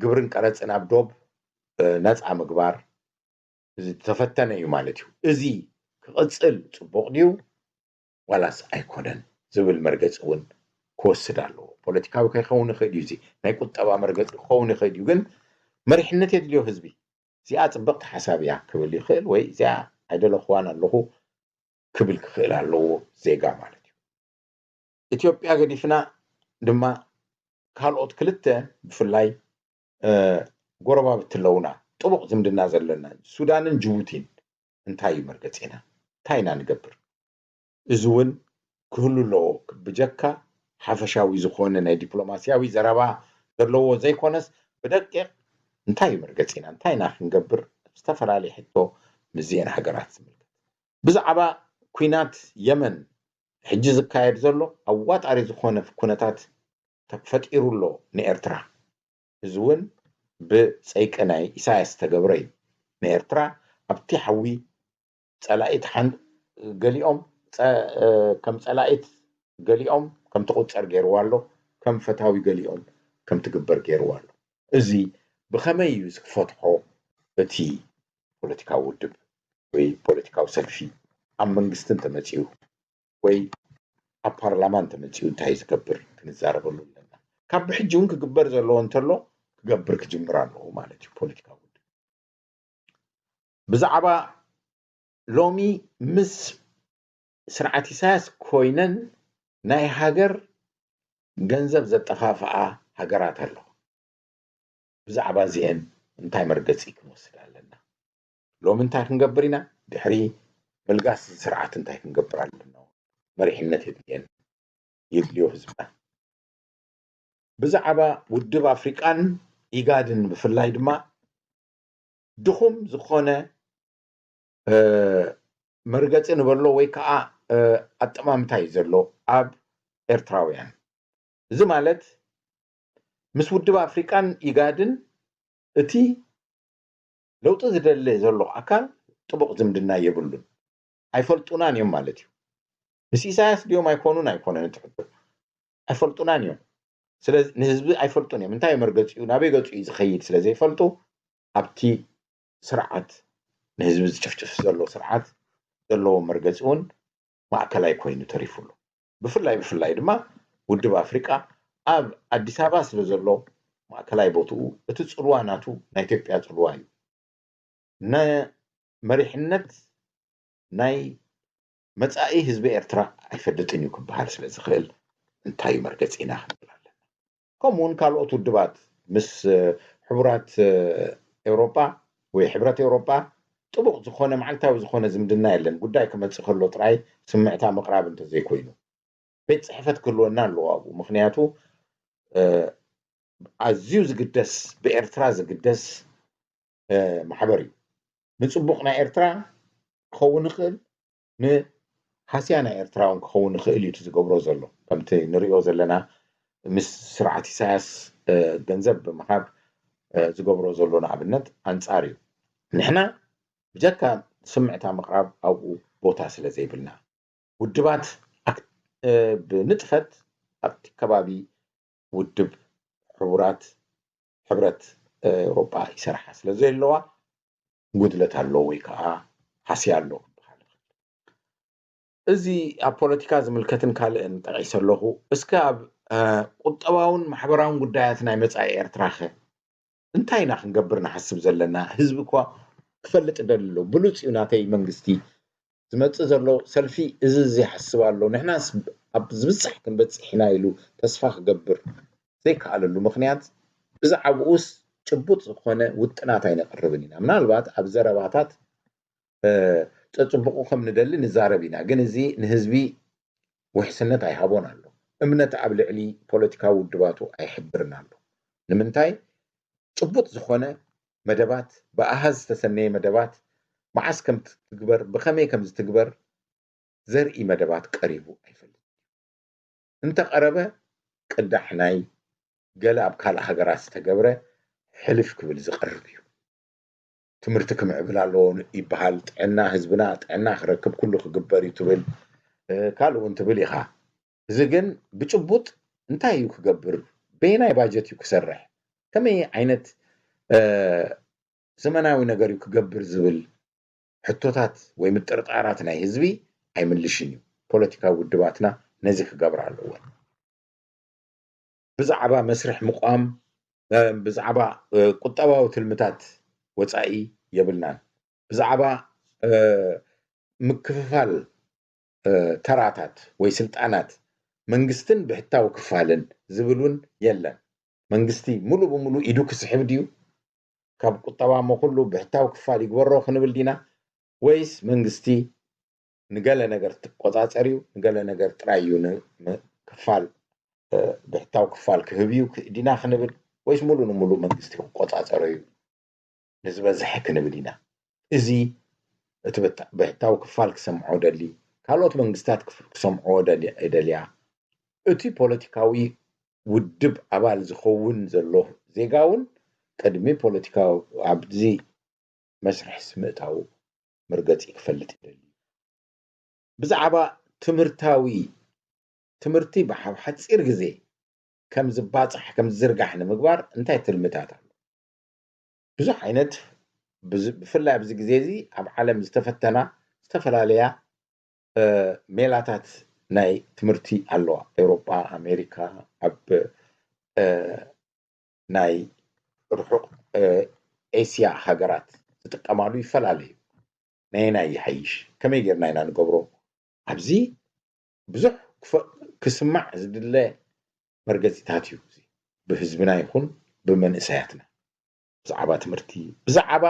ግብርን ቀረፅን ኣብ ዶብ ነፃ ምግባር ዝተፈተነ እዩ ማለት እዩ። እዚ ክቕፅል ፅቡቕ ድዩ ዋላስ ኣይኮነን ዝብል መርገፂ እውን ክወስድ ኣለዎ። ፖለቲካዊ ከይኸውን ይኽእል እዩ፣ እዚ ናይ ቁጠባ መርገፂ ክኸውን ይኽእል እዩ። ግን መሪሕነት የድልዮ ህዝቢ። እዚኣ ፅብቕቲ ሓሳብ እያ ክብል ይኽእል ወይ እዚኣ ኣይደለኽዋን ኣለኹ ክብል ክኽእል ኣለዎ ዜጋ ማለት እዩ። ኢትዮጵያ ገዲፍና ድማ ካልኦት ክልተ ብፍላይ ጎረባብቲ ኣለውና፣ ጥቡቕ ዝምድና ዘለና ሱዳንን ጅቡቲን። እንታይ እዩ መርገፂና? እንታይ ኢና ንገብር? እዚ እውን ክህሉ ኣለዎ። ብጀካ ሓፈሻዊ ዝኾነ ናይ ዲፕሎማስያዊ ዘረባ ዘለዎ ዘይኮነስ ብደቂቕ እንታይ እዩ መርገፂና? እንታይ ኢና ክንገብር? ዝተፈላለየ ሕቶ ምስዚአን ሃገራት ዝምልከት። ብዛዕባ ኲናት የመን ሕጂ ዝካየድ ዘሎ ኣዋጣሪ ዝኾነ ኩነታት ፈጢሩ ኣሎ ንኤርትራ። እዚ እውን ብፀይቂ ናይ ኢሳያስ ዝተገብረ እዩ። ንኤርትራ ኣብቲ ሓዊ ፀላኢት ሓን ገሊኦም ከም ፀላኢት ገሊኦም ከም ትቑፀር ገይርዋ ኣሎ፣ ከም ፈታዊ ገሊኦም ከም ትግበር ገይርዋ ኣሎ። እዚ ብኸመይ እዩ ዝክፈትሖ እቲ ፖለቲካዊ ውድብ ወይ ፖለቲካዊ ሰልፊ ኣብ መንግስቲ እንተመፂኡ ወይ ኣብ ፓርላማ እንተመፂኡ እንታይ ዝገብር ክንዛረበሉ ኣለና። ካብ ብሕጂ እውን ክግበር ዘለዎ እንተሎ ክገብር ክጅምር ኣለዎ ማለት እዩ ፖለቲካዊ ውድብ። ብዛዕባ ሎሚ ምስ ስርዓት ኢሳያስ ኮይነን ናይ ሃገር ገንዘብ ዘጠፋፍኣ ሃገራት ኣለዋ። ብዛዕባ እዚአን እንታይ መርገፂ ክንወስድ ኣለና? ሎሚ እንታይ ክንገብር ኢና? ድሕሪ ምልጋስ ስርዓት እንታይ ክንገብር ኣለና? መሪሕነት የድልየን የድልዮ ህዝብና። ብዛዕባ ውድብ ኣፍሪቃን ኢጋድን ብፍላይ ድማ ድኹም ዝኾነ መርገፂ ንበሎ ወይ ከዓ ኣጠማምታ እዩ ዘሎ ኣብ ኤርትራውያን። እዚ ማለት ምስ ውድብ ኣፍሪቃን ኢጋድን እቲ ለውጢ ዝደሊ ዘሎ ኣካል ጥቡቕ ዝምድና የብሉን፣ ኣይፈልጡናን እዮም ማለት እዩ። ምስ ኢሳያስ ድዮም ኣይኮኑን ኣይኮነን እቲ ሕቶ፣ ኣይፈልጡናን እዮም። ስለዚ ንህዝቢ ኣይፈልጡን እዮም። እንታይ መርገፂኡ ናበይ ገፁ እዩ ዝኸይድ ስለ ዘይፈልጡ ኣብቲ ስርዓት፣ ንህዝቢ ዝጭፍጭፍ ዘሎ ስርዓት ዘለዎ መርገፂ እውን ማእከላይ ኮይኑ ተሪፉ ኣሎ። ብፍላይ ብፍላይ ድማ ውድብ ኣፍሪቃ ኣብ ኣዲስ ኣበባ ስለ ዘሎ ማእከላይ ቦትኡ እቲ ፅልዋ ናቱ ናይ ኢትዮጵያ ፅልዋ እዩ። ንመሪሕነት ናይ መፃኢ ህዝቢ ኤርትራ ኣይፈልጥን እዩ ክበሃል ስለ ዝኽእል እንታይ እዩ መርገፂና ክንብል ኣለና። ከምኡ እውን ካልኦት ውድባት ምስ ሕቡራት ኤውሮጳ ወይ ሕብረት ኤውሮጳ ጥቡቕ ዝኾነ መዓልታዊ ዝኾነ ዝምድና የለን። ጉዳይ ክመፅእ ከሎ ጥራይ ስምዕታ ምቕራብ እንተዘይኮይኑ ቤት ፅሕፈት ክህልወና ኣለዎ ኣብኡ። ምክንያቱ ኣዝዩ ዝግደስ፣ ብኤርትራ ዝግደስ ማሕበር እዩ። ንፅቡቕ ናይ ኤርትራ ክኸውን ይኽእል፣ ንሃስያ ናይ ኤርትራ እውን ክኸውን ይኽእል እዩ እቲ ዝገብሮ ዘሎ። ከምቲ ንሪኦ ዘለና ምስ ስርዓት ኢሳያስ ገንዘብ ብምሃብ ዝገብሮ ዘሎ ንኣብነት ኣንፃር እዩ። ንሕና ብጀካ ስምዕታ ምቕራብ ኣብኡ ቦታ ስለ ዘይብልና ውድባት ብንጥፈት ኣብቲ ከባቢ ውድብ ሕቡራት ሕብረት ኤውሮጳ ይሰርሓ ስለ ዘለዋ ጉድለት ኣሎ ወይ ከዓ ሃስያ ኣሎ ክበሃል ይኽእል። እዚ ኣብ ፖለቲካ ዝምልከትን ካልእን ጠቒሰ ኣለኹ። እስከ ኣብ ቁጠባውን ማሕበራውን ጉዳያት ናይ መጻኢ ኤርትራ ኸ እንታይ ኢና ክንገብር ንሓስብ ዘለና? ህዝቢ እኳ ክፈልጥ ደሊ ኣሎ። ብሉጽ እዩ ናተይ መንግስቲ ዝመጽእ ዘሎ ሰልፊ እዚ እዚ ይሓስብ ኣሎ፣ ንሕናስ ኣብ ዝብጻሕ ክንበጽሕ ኢና ኢሉ ተስፋ ክገብር ዘይከኣለሉ ምኽንያት ብዛዕባኡስ ጭቡጥ ዝኾነ ውጥናት ኣይነቕርብን ኢና። ምናልባት ኣብ ዘረባታት ጸጽቡቑ ከም ንደሊ ንዛረብ ኢና፣ ግን እዚ ንህዝቢ ውሕስነት ኣይሃቦን ኣሎ። እምነት ኣብ ልዕሊ ፖለቲካዊ ውድባቱ ኣይሕድርን ኣሎ። ንምንታይ? ጭቡጥ ዝኾነ መደባት፣ ብኣሃዝ ዝተሰነየ መደባት፣ መዓስ ከም ትግበር፣ ብኸመይ ከም ዝትግበር ዘርኢ መደባት ቀሪቡ ኣይፈልጥን እዩ። እንተቐረበ ቅዳሕ ናይ ገለ ኣብ ካልእ ሃገራት ዝተገብረ ሕልፍ ክብል ዝቐርብ እዩ። ትምህርቲ ክምዕብል ኣለዎ ይበሃል፣ ጥዕና ህዝብና ጥዕና ክረክብ ኩሉ ክግበር እዩ ትብል፣ ካልእ እውን ትብል ኢኻ። እዚ ግን ብጭቡጥ እንታይ እዩ ክገብር፣ በየናይ ባጀት እዩ ክሰርሕ፣ ከመይ ዓይነት ዘመናዊ ነገር እዩ ክገብር ዝብል ሕቶታት ወይ ምጥርጣራት ናይ ህዝቢ ኣይምልሽን እዩ። ፖለቲካዊ ውድባትና ነዚ ክገብራ ኣለወን። ብዛዕባ መስርሕ ምቋም፣ ብዛዕባ ቁጠባዊ ትልምታት ወፃኢ የብልናን። ብዛዕባ ምክፍፋል ተራታት ወይ ስልጣናት መንግስትን ብሕታዊ ክፋልን ዝብል እውን የለን። መንግስቲ ሙሉ ብሙሉ ኢዱ ክስሕብ ድዩ? ካብ ቁጠባ እሞ ኩሉ ብሕታዊ ክፋል ይግበሮ ክንብል ዲና? ወይስ መንግስቲ ንገለ ነገር ትቆጻጸር እዩ፣ ንገለ ነገር ጥራይ እዩ ክፋል ብሕታዊ ክፋል ክህብ እዩ ዲና ክንብል? ወይስ ሙሉ ንሙሉ መንግስቲ ክቆጻጸሮ እዩ ንዝበዝሐ ክንብል ኢና? እዚ እቲ ብሕታዊ ክፋል ክሰምዖ ደሊ፣ ካልኦት መንግስታት ክሰምዕዎ ደልያ፣ እቲ ፖለቲካዊ ውድብ ኣባል ዝኸውን ዘሎ ዜጋ እውን ቅድሚ ፖለቲካዊ ኣብዚ መስርሕስ ምእታው መርገፂ ክፈልጥ ይደሊ። ብዛዕባ ትምህርታዊ ትምህርቲ ብሓብ ሓፂር ግዜ ከም ዝባፃሕ ከም ዝዝርጋሕ ንምግባር እንታይ ትልምታት ኣሎ? ብዙሕ ዓይነት ብፍላይ ኣብዚ ግዜ እዚ ኣብ ዓለም ዝተፈተና ዝተፈላለያ ሜላታት ናይ ትምህርቲ ኣለዋ። ኤውሮጳ፣ ኣሜሪካ፣ ኣብ ናይ ርሑቕ ኤስያ ሃገራት ዝጥቀማሉ ይፈላለዩ። ናየናይ ይሓይሽ፣ ከመይ ጌርና ኢና ንገብሮ? ኣብዚ ብዙሕ ክስማዕ ዝድለ መርገፂታት እዩ። ብህዝብና ይኹን ብመንእሰያትና ብዛዕባ ትምህርቲ፣ ብዛዕባ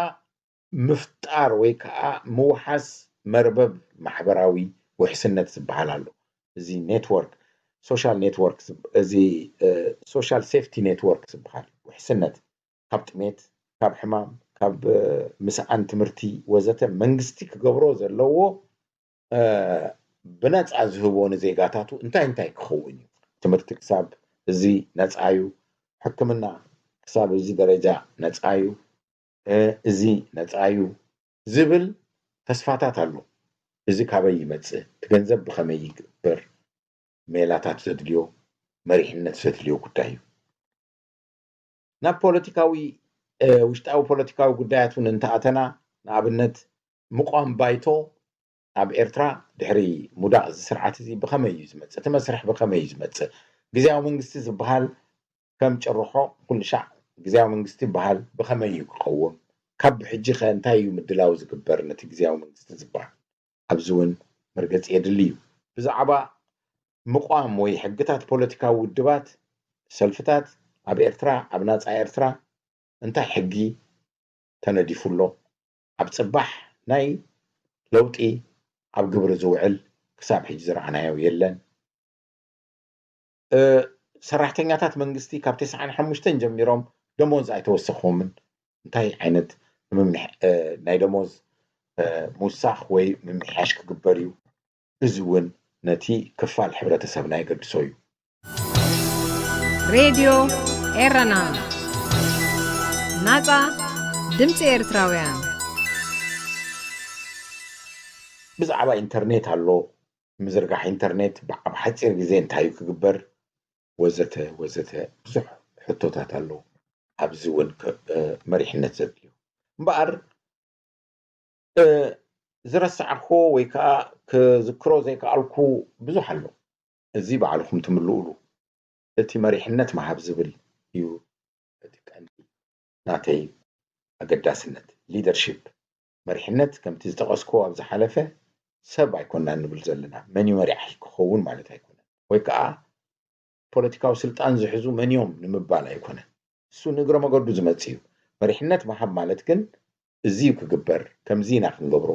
ምፍጣር ወይ ከዓ ምውሓስ መርበብ ማሕበራዊ ውሕስነት ዝበሃል ኣሎ። እዚ ኔትወርክ፣ ሶሻል ኔትወርክ፣ እዚ ሶሻል ሴፍቲ ኔትወርክ ዝበሃል ውሕስነት ካብ ጥሜት፣ ካብ ሕማም፣ ካብ ምስኣን ትምህርቲ ወዘተ መንግስቲ ክገብሮ ዘለዎ ብነፃ ዝህቦ ንዜጋታቱ እንታይ እንታይ ክኸውን እዩ? ትምህርቲ ክሳብ እዚ ነፃ እዩ፣ ሕክምና ክሳብ እዚ ደረጃ ነፃ እዩ፣ እዚ ነፃ እዩ ዝብል ተስፋታት ኣሎ። እዚ ካበይ ይመፅእ? እቲ ገንዘብ ብኸመይ ይግበር? ሜላታት ዘድልዮ፣ መሪሕነት ዘድልዮ ጉዳይ እዩ። ናብ ፖለቲካዊ ውሽጣዊ ፖለቲካዊ ጉዳያት እውን እንተኣተና፣ ንኣብነት ምቋም ባይቶ ኣብ ኤርትራ ድሕሪ ሙዳቕ እዚ ስርዓት እዚ ብኸመይ እዩ ዝመፅእ? እቲ መስርሕ ብኸመይ እዩ ዝመፅእ? ግዜያዊ መንግስቲ ዝበሃል ከም ጭርሖ ኩሉ ሻዕ ግዜያዊ መንግስቲ ይበሃል፣ ብኸመይ እዩ ክኸውን? ካብ ብሕጂ ከ እንታይ እዩ ምድላው ዝግበር ነቲ ግዜያዊ መንግስቲ ዝበሃል? ኣብዚ እውን መርገፂ የድሊ እዩ። ብዛዕባ ምቋም ወይ ሕግታት ፖለቲካዊ ውድባት፣ ሰልፍታት ኣብ ኤርትራ፣ ኣብ ናፃ ኤርትራ እንታይ ሕጊ ተነዲፉ ኣሎ? ኣብ ፅባሕ ናይ ለውጢ ኣብ ግብሪ ዝውዕል ክሳብ ሕጂ ዝረኣናዮ የለን። ሰራሕተኛታት መንግስቲ ካብ ተስዓን ሓሙሽተን ጀሚሮም ደሞዝ ኣይተወሰኽዎምን። እንታይ ዓይነት ናይ ደሞዝ ምውሳኽ ወይ ምምሕያሽ ክግበር እዩ? እዚ እውን ነቲ ክፋል ሕብረተሰብና የገድሶ እዩ። ሬድዮ ኤረና፣ ናጻ ድምፂ ኤርትራውያን። ብዛዕባ ኢንተርኔት ኣሎ፣ ምዝርጋሕ ኢንተርኔት ኣብ ሓፂር ግዜ እንታይ እዩ ክግበር፣ ወዘተ ወዘተ ብዙሕ ሕቶታት ኣሎ። ኣብዚ እውን መሪሕነት ዘድልዮ እምበኣር ዝረሳዕክዎ ወይ ከዓ ክዝክሮ ዘይከኣልኩ ብዙሕ ኣሎ። እዚ ባዕልኹም ትምልኡሉ። እቲ መሪሕነት ምሃብ ዝብል እዩ እቲ ቀንዲ ናተይ ኣገዳስነት። ሊደርሺፕ፣ መሪሕነት ከምቲ ዝጠቐስክዎ ኣብ ዝሓለፈ ሰብ ኣይኮናን ንብል ዘለና። መን እዩ መሪሕ ክኸውን ማለት ኣይኮነን። ወይ ከዓ ፖለቲካዊ ስልጣን ዝሕዙ መን እዮም ንምባል ኣይኮነን። እሱ ንእግረ መገዱ ዝመጽእ እዩ። መሪሕነት ምሃብ ማለት ግን እዚ እዩ ክግበር፣ ከምዚ ኢና ክንገብሮ፣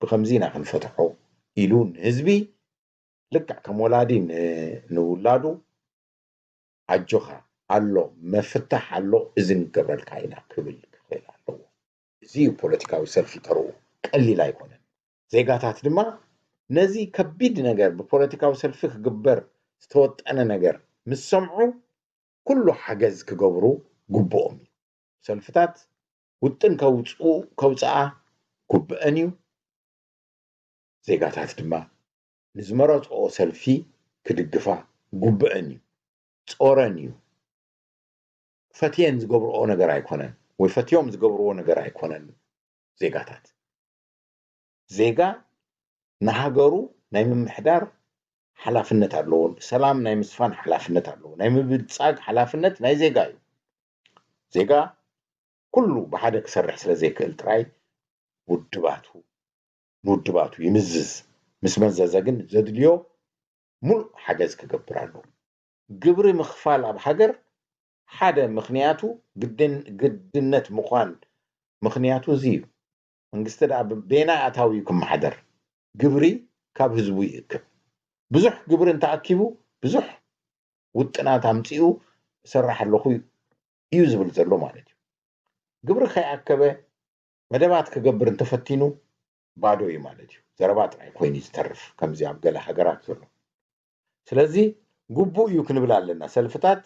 ብከምዚ ኢና ክንፈትሖ ኢሉ ንህዝቢ ልክዕ ከም ወላዲ ንውላዱ ኣጆኻ ኣሎ፣ መፍታሕ ኣሎ፣ እዚ ንገብረልካ ኢና ክብል ክኽእል ኣለዎ። እዚ እዩ ፖለቲካዊ ሰልፊ ተርኡ፣ ቀሊል ኣይኮነን። ዜጋታት ድማ ነዚ ከቢድ ነገር ብፖለቲካዊ ሰልፊ ክግበር ዝተወጠነ ነገር ምስ ሰምዑ ኩሉ ሓገዝ ክገብሩ ግብኦም እዩ። ሰልፍታት ውጥን ከውፅኡ ከውፅኣ ግብአን እዩ። ዜጋታት ድማ ንዝመረፅኦ ሰልፊ ክድግፋ ግብአን እዩ። ጾረን እዩ። ፈትየን ዝገብርኦ ነገር ኣይኮነን ወይ ፈትዮም ዝገብርዎ ነገር ኣይኮነን። ዜጋታት ዜጋ ንሃገሩ ናይ ምምሕዳር ሓላፍነት ኣለዎ። ሰላም ናይ ምስፋን ሓላፍነት ኣለዎ። ናይ ምብልፃግ ሓላፍነት ናይ ዜጋ እዩ። ዜጋ ኩሉ ብሓደ ክሰርሕ ስለ ዘይክእል ጥራይ ውድባቱ ንውድባቱ ይምዝዝ። ምስ መዘዘ ግን ዘድልዮ ሙሉእ ሓገዝ ክገብር ኣለዎ። ግብሪ ምኽፋል ኣብ ሃገር ሓደ ምኽንያቱ ግድነት ምዃን ምኽንያቱ እዚ እዩ። መንግስቲ ደኣ በየናይ ኣታዊ እዩ ክመሓደር? ግብሪ ካብ ህዝቡ ይእክብ። ብዙሕ ግብሪ እንተኣኪቡ ብዙሕ ውጥናት ኣምፂኡ እሰርሕ ኣለኹ እዩ ዝብል ዘሎ ማለት እዩ። ግብሪ ከይኣከበ መደባት ክገብር እንተፈቲኑ ባዶ እዩ ማለት እዩ። ዘረባ ጥራይ ኮይኑ እዩ ዝተርፍ፣ ከምዚ ኣብ ገለ ሃገራት ዘሎ። ስለዚ ግቡእ እዩ ክንብል ኣለና። ሰልፍታት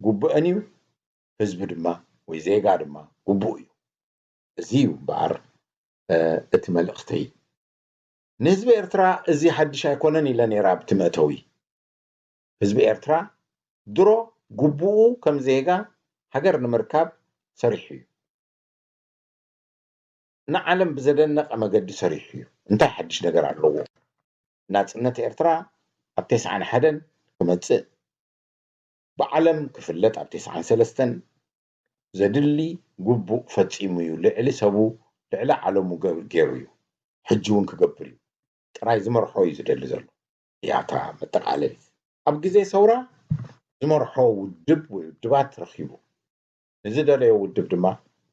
ግቡአን እዩ፣ ህዝቢ ድማ ወይ ዜጋ ድማ ግቡእ እዩ። እዚ እዩ እምበኣር እቲ መልእኽተይ። ንህዝቢ ኤርትራ እዚ ሓድሽ ኣይኮነን ኢለ ነይረ ኣብቲ መእተዊ። ህዝቢ ኤርትራ ድሮ ግቡኡ ከም ዜጋ ሃገር ንምርካብ ሰሪሑ እዩ። ንዓለም ብዘደነቐ መገዲ ሰሪሑ እዩ። እንታይ ሓድሽ ነገር ኣለዎ? ናጽነት ኤርትራ ኣብ ተስዓን ሓደን ክመጽእ፣ ብዓለም ክፍለጥ ኣብ ተስዓን ሰለስተን ዘድሊ ግቡእ ፈጺሙ እዩ። ልዕሊ ሰቡ ልዕሊ ዓለሙ ገይሩ እዩ። ሕጂ እውን ክገብር እዩ። ጥራይ ዝመርሖ እዩ ዝደሊ ዘሎ። ያታ መጠቓለሊት ኣብ ግዜ ሰውራ ዝመርሖ ውድብ ወይ ውድባት ረኺቡ፣ ንዝደለዮ ውድብ ድማ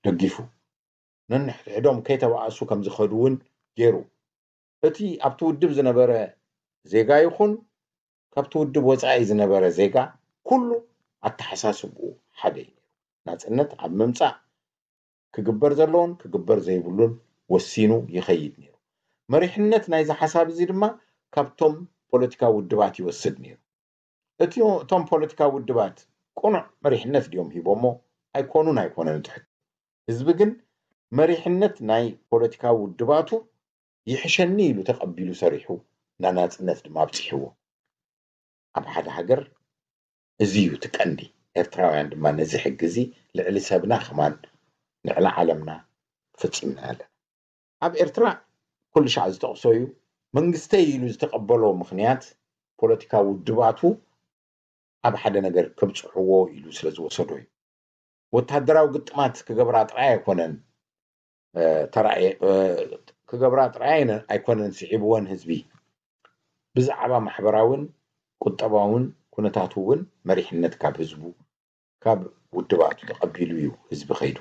ደጊፉ፣ ነንሕድሕዶም ከይተባኣሱ ከም ዝኸዱ እውን ገይሩ። እቲ ኣብቲ ውድብ ዝነበረ ዜጋ ይኹን ካብቲ ውድብ ወጻኢ ዝነበረ ዜጋ ኩሉ ኣተሓሳስብኡ ሓደ እዩ። ናጽነት ኣብ ምምጻእ ክግበር ዘለዎን ክግበር ዘይብሉን ወሲኑ ይኸይድ ነይሩ። መሪሕነት ናይዚ ሓሳብ እዚ ድማ ካብቶም ፖለቲካዊ ውድባት ይወስድ ነይሩ። እቲ እቶም ፖለቲካዊ ውድባት ቅኑዕ መሪሕነት ድዮም ሂቦሞ? ኣይኮኑን ኣይኮነን እቲ ሕቶ። ህዝቢ ግን መሪሕነት ናይ ፖለቲካዊ ውድባቱ ይሕሸኒ ኢሉ ተቐቢሉ ሰሪሑ፣ ናብ ናጽነት ድማ ኣብጺሕዎ። ኣብ ሓደ ሃገር እዚ እዩ እቲ ቀንዲ። ኤርትራውያን ድማ ነዚ ሕጊ እዚ ልዕሊ ሰብና ከማን ንዕሊ ዓለምና ፈጺምና ኣለና። ኣብ ኤርትራ ኩሉ ሻዕ ዝጠቕሶ እዩ። መንግስተይ ኢሉ ዝተቐበሎ ምኽንያት ፖለቲካዊ ውድባቱ ኣብ ሓደ ነገር ከብጽሕዎ ኢሉ ስለ ዝወሰዶ እዩ። ወታደራዊ ግጥማት ክገብራ ጥራይ ኣይኮነን ተራእየ ክገብራ ጥራይ ኣይኮነን ስዒብወን ህዝቢ። ብዛዕባ ማሕበራውን ቁጠባውን ኩነታቱ እውን መሪሕነት ካብ ህዝቡ ካብ ውድባቱ ተቐቢሉ እዩ ህዝቢ ከይዱ።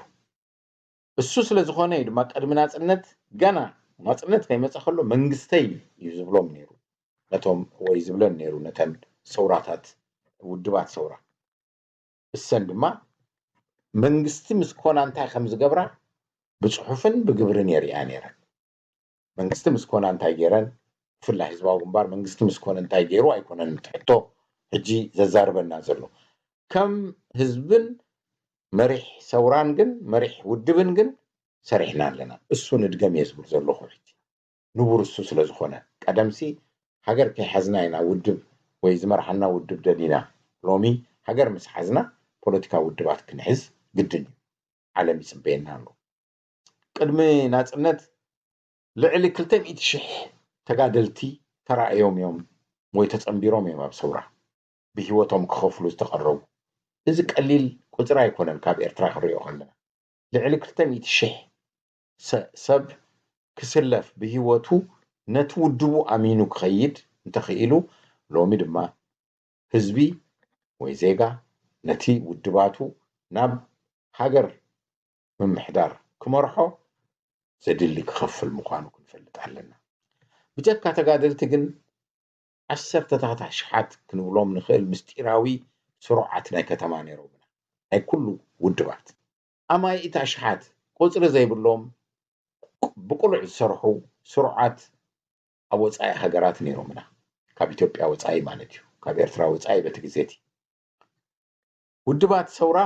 እሱ ስለ ዝኾነ እዩ ድማ ቅድሚ ናጽነት ገና ናጽነት ከይመጸ ከሎ መንግስተይ እዩ ዝብሎም ነይሩ ነቶም ወይ ዝብለን ነይሩ ነተን ሰውራታት ውድባት ሰውራ። እሰን ድማ መንግስቲ ምስ ኮና እንታይ ከም ዝገብራ ብጽሑፍን ብግብርን የርእያ ነይረን። መንግስቲ ምስ ኮና እንታይ ገይረን፣ ብፍላይ ህዝባዊ ግንባር መንግስቲ ምስ ኮነ እንታይ ገይሩ ኣይኮነን እቲ ሕቶ ሕጂ ዘዛርበና ዘሎ። ከም ህዝብን መሪሕ ሰውራን ግን መሪሕ ውድብን ግን ሰሪሕና ኣለና። እሱ ንድገም እየ ዝብል ዘለኹ ሕጂ። ንቡር እሱ ስለ ዝኾነ ቀደምሲ ሃገር ከይሓዝና ኢና ውድብ ወይ ዝመርሓና ውድብ ደሊና። ሎሚ ሃገር ምስ ሓዝና ፖለቲካዊ ውድባት ክንሕዝ ግድን እዩ። ዓለም ይጽበየና ኣሎ። ቅድሚ ናጽነት ልዕሊ ክልተ ሚእቲ ሽሕ ተጋደልቲ ተራእዮም እዮም ወይ ተጸንቢሮም እዮም ኣብ ሰውራ ብህይወቶም ክኸፍሉ ዝተቐረቡ። እዚ ቀሊል ቁጽሪ ኣይኮነን ካብ ኤርትራ ክንሪኦ ከለና። ልዕሊ ክልተ ሚእቲ ሽሕ ሰብ ክስለፍ ብህይወቱ ነቲ ውድቡ ኣሚኑ ክኸይድ እንተኽኢሉ ሎሚ ድማ ህዝቢ ወይ ዜጋ ነቲ ውድባቱ ናብ ሃገር ምምሕዳር ክመርሖ ዘድሊ ክኸፍል ምዃኑ ክንፈልጥ ኣለና። ብጀካ ተጋደልቲ ግን ዓሰርተታት ኣሽሓት ክንብሎም ንኽእል ምስጢራዊ ስሩዓት ናይ ከተማ ነይሮምና ናይ ኩሉ ውድባት። ኣማኢት ኣሽሓት ቁጽሪ ዘይብሎም ብቁሉዕ ዝሰርሑ ስሩዓት ኣብ ወጻኢ ሃገራት ነይሮምና። ካብ ኢትዮጵያ ወጻኢ ማለት እዩ፣ ካብ ኤርትራ ወጻኢ በቲ ግዜ እቲ። ውድባት ሰውራ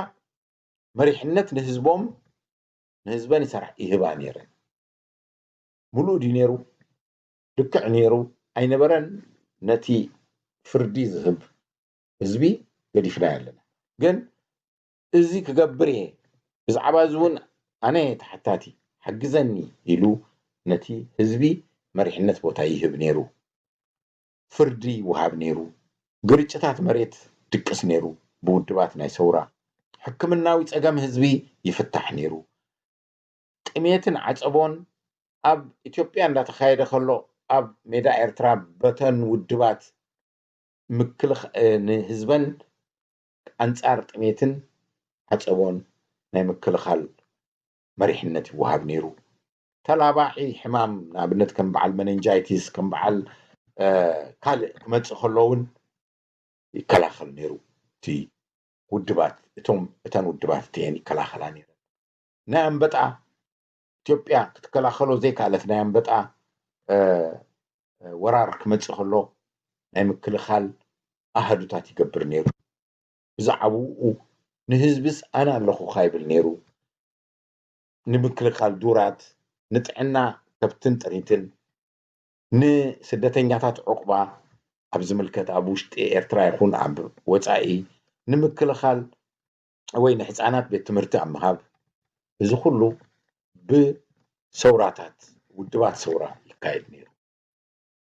መሪሕነት ንህዝቦም ንህዝበን ይሰርሕ ይህባ ነይረን። ሙሉእ ድዩ ነይሩ? ልክዕ ነይሩ ኣይነበረን? ነቲ ፍርዲ ዝህብ ህዝቢ ገዲፍናዮ ኣለና። ግን እዚ ክገብር እየ፣ ብዛዕባ እዚ እውን ኣነ እየ ተሓታቲ፣ ሓግዘኒ ኢሉ ነቲ ህዝቢ መሪሕነት ቦታ ይህብ ነይሩ። ፍርዲ ይወሃብ ነይሩ። ግርጭታት መሬት ድቅስ ነይሩ ብውድባት ናይ ሰውራ። ሕክምናዊ ጸገም ህዝቢ ይፍታሕ ነይሩ። ጥሜትን ዓጸቦን ኣብ ኢትዮጵያ እንዳተኻየደ ከሎ ኣብ ሜዳ ኤርትራ በተን ውድባት ምክልኽ ንህዝበን ኣንጻር ጥሜትን ዓጸቦን ናይ ምክልኻል መሪሕነት ይወሃብ ነይሩ። ተላባዒ ሕማም ንኣብነት ከም በዓል መነንጃይቲስ ከም በዓል ካልእ ክመጽእ ከሎ እውን ይከላኸል ነይሩ። እቲ ውድባት እቶም እተን ውድባት እቲኤን ይከላኸላ ነይረን። ናይ ኣንበጣ ኢትዮጵያ ክትከላኸሎ ዘይከኣለት ናይ ኣንበጣ ወራር ክመጽእ ከሎ ናይ ምክልኻል ኣሃዱታት ይገብር ነይሩ። ብዛዕባኡ ንህዝብስ ኣነ ኣለኹ ካይብል ነይሩ። ንምክልኻል ዱራት፣ ንጥዕና ከብትን ጥሪትን፣ ንስደተኛታት ዑቕባ ኣብ ዝምልከት ኣብ ውሽጢ ኤርትራ ይኹን ኣብ ወጻኢ ንምክልኻል ወይ ንሕፃናት ቤት ትምህርቲ ኣብ ምሃብ፣ እዚ ኩሉ ብሰውራታት ውድባት ሰውራ ይካየድ ነይሩ።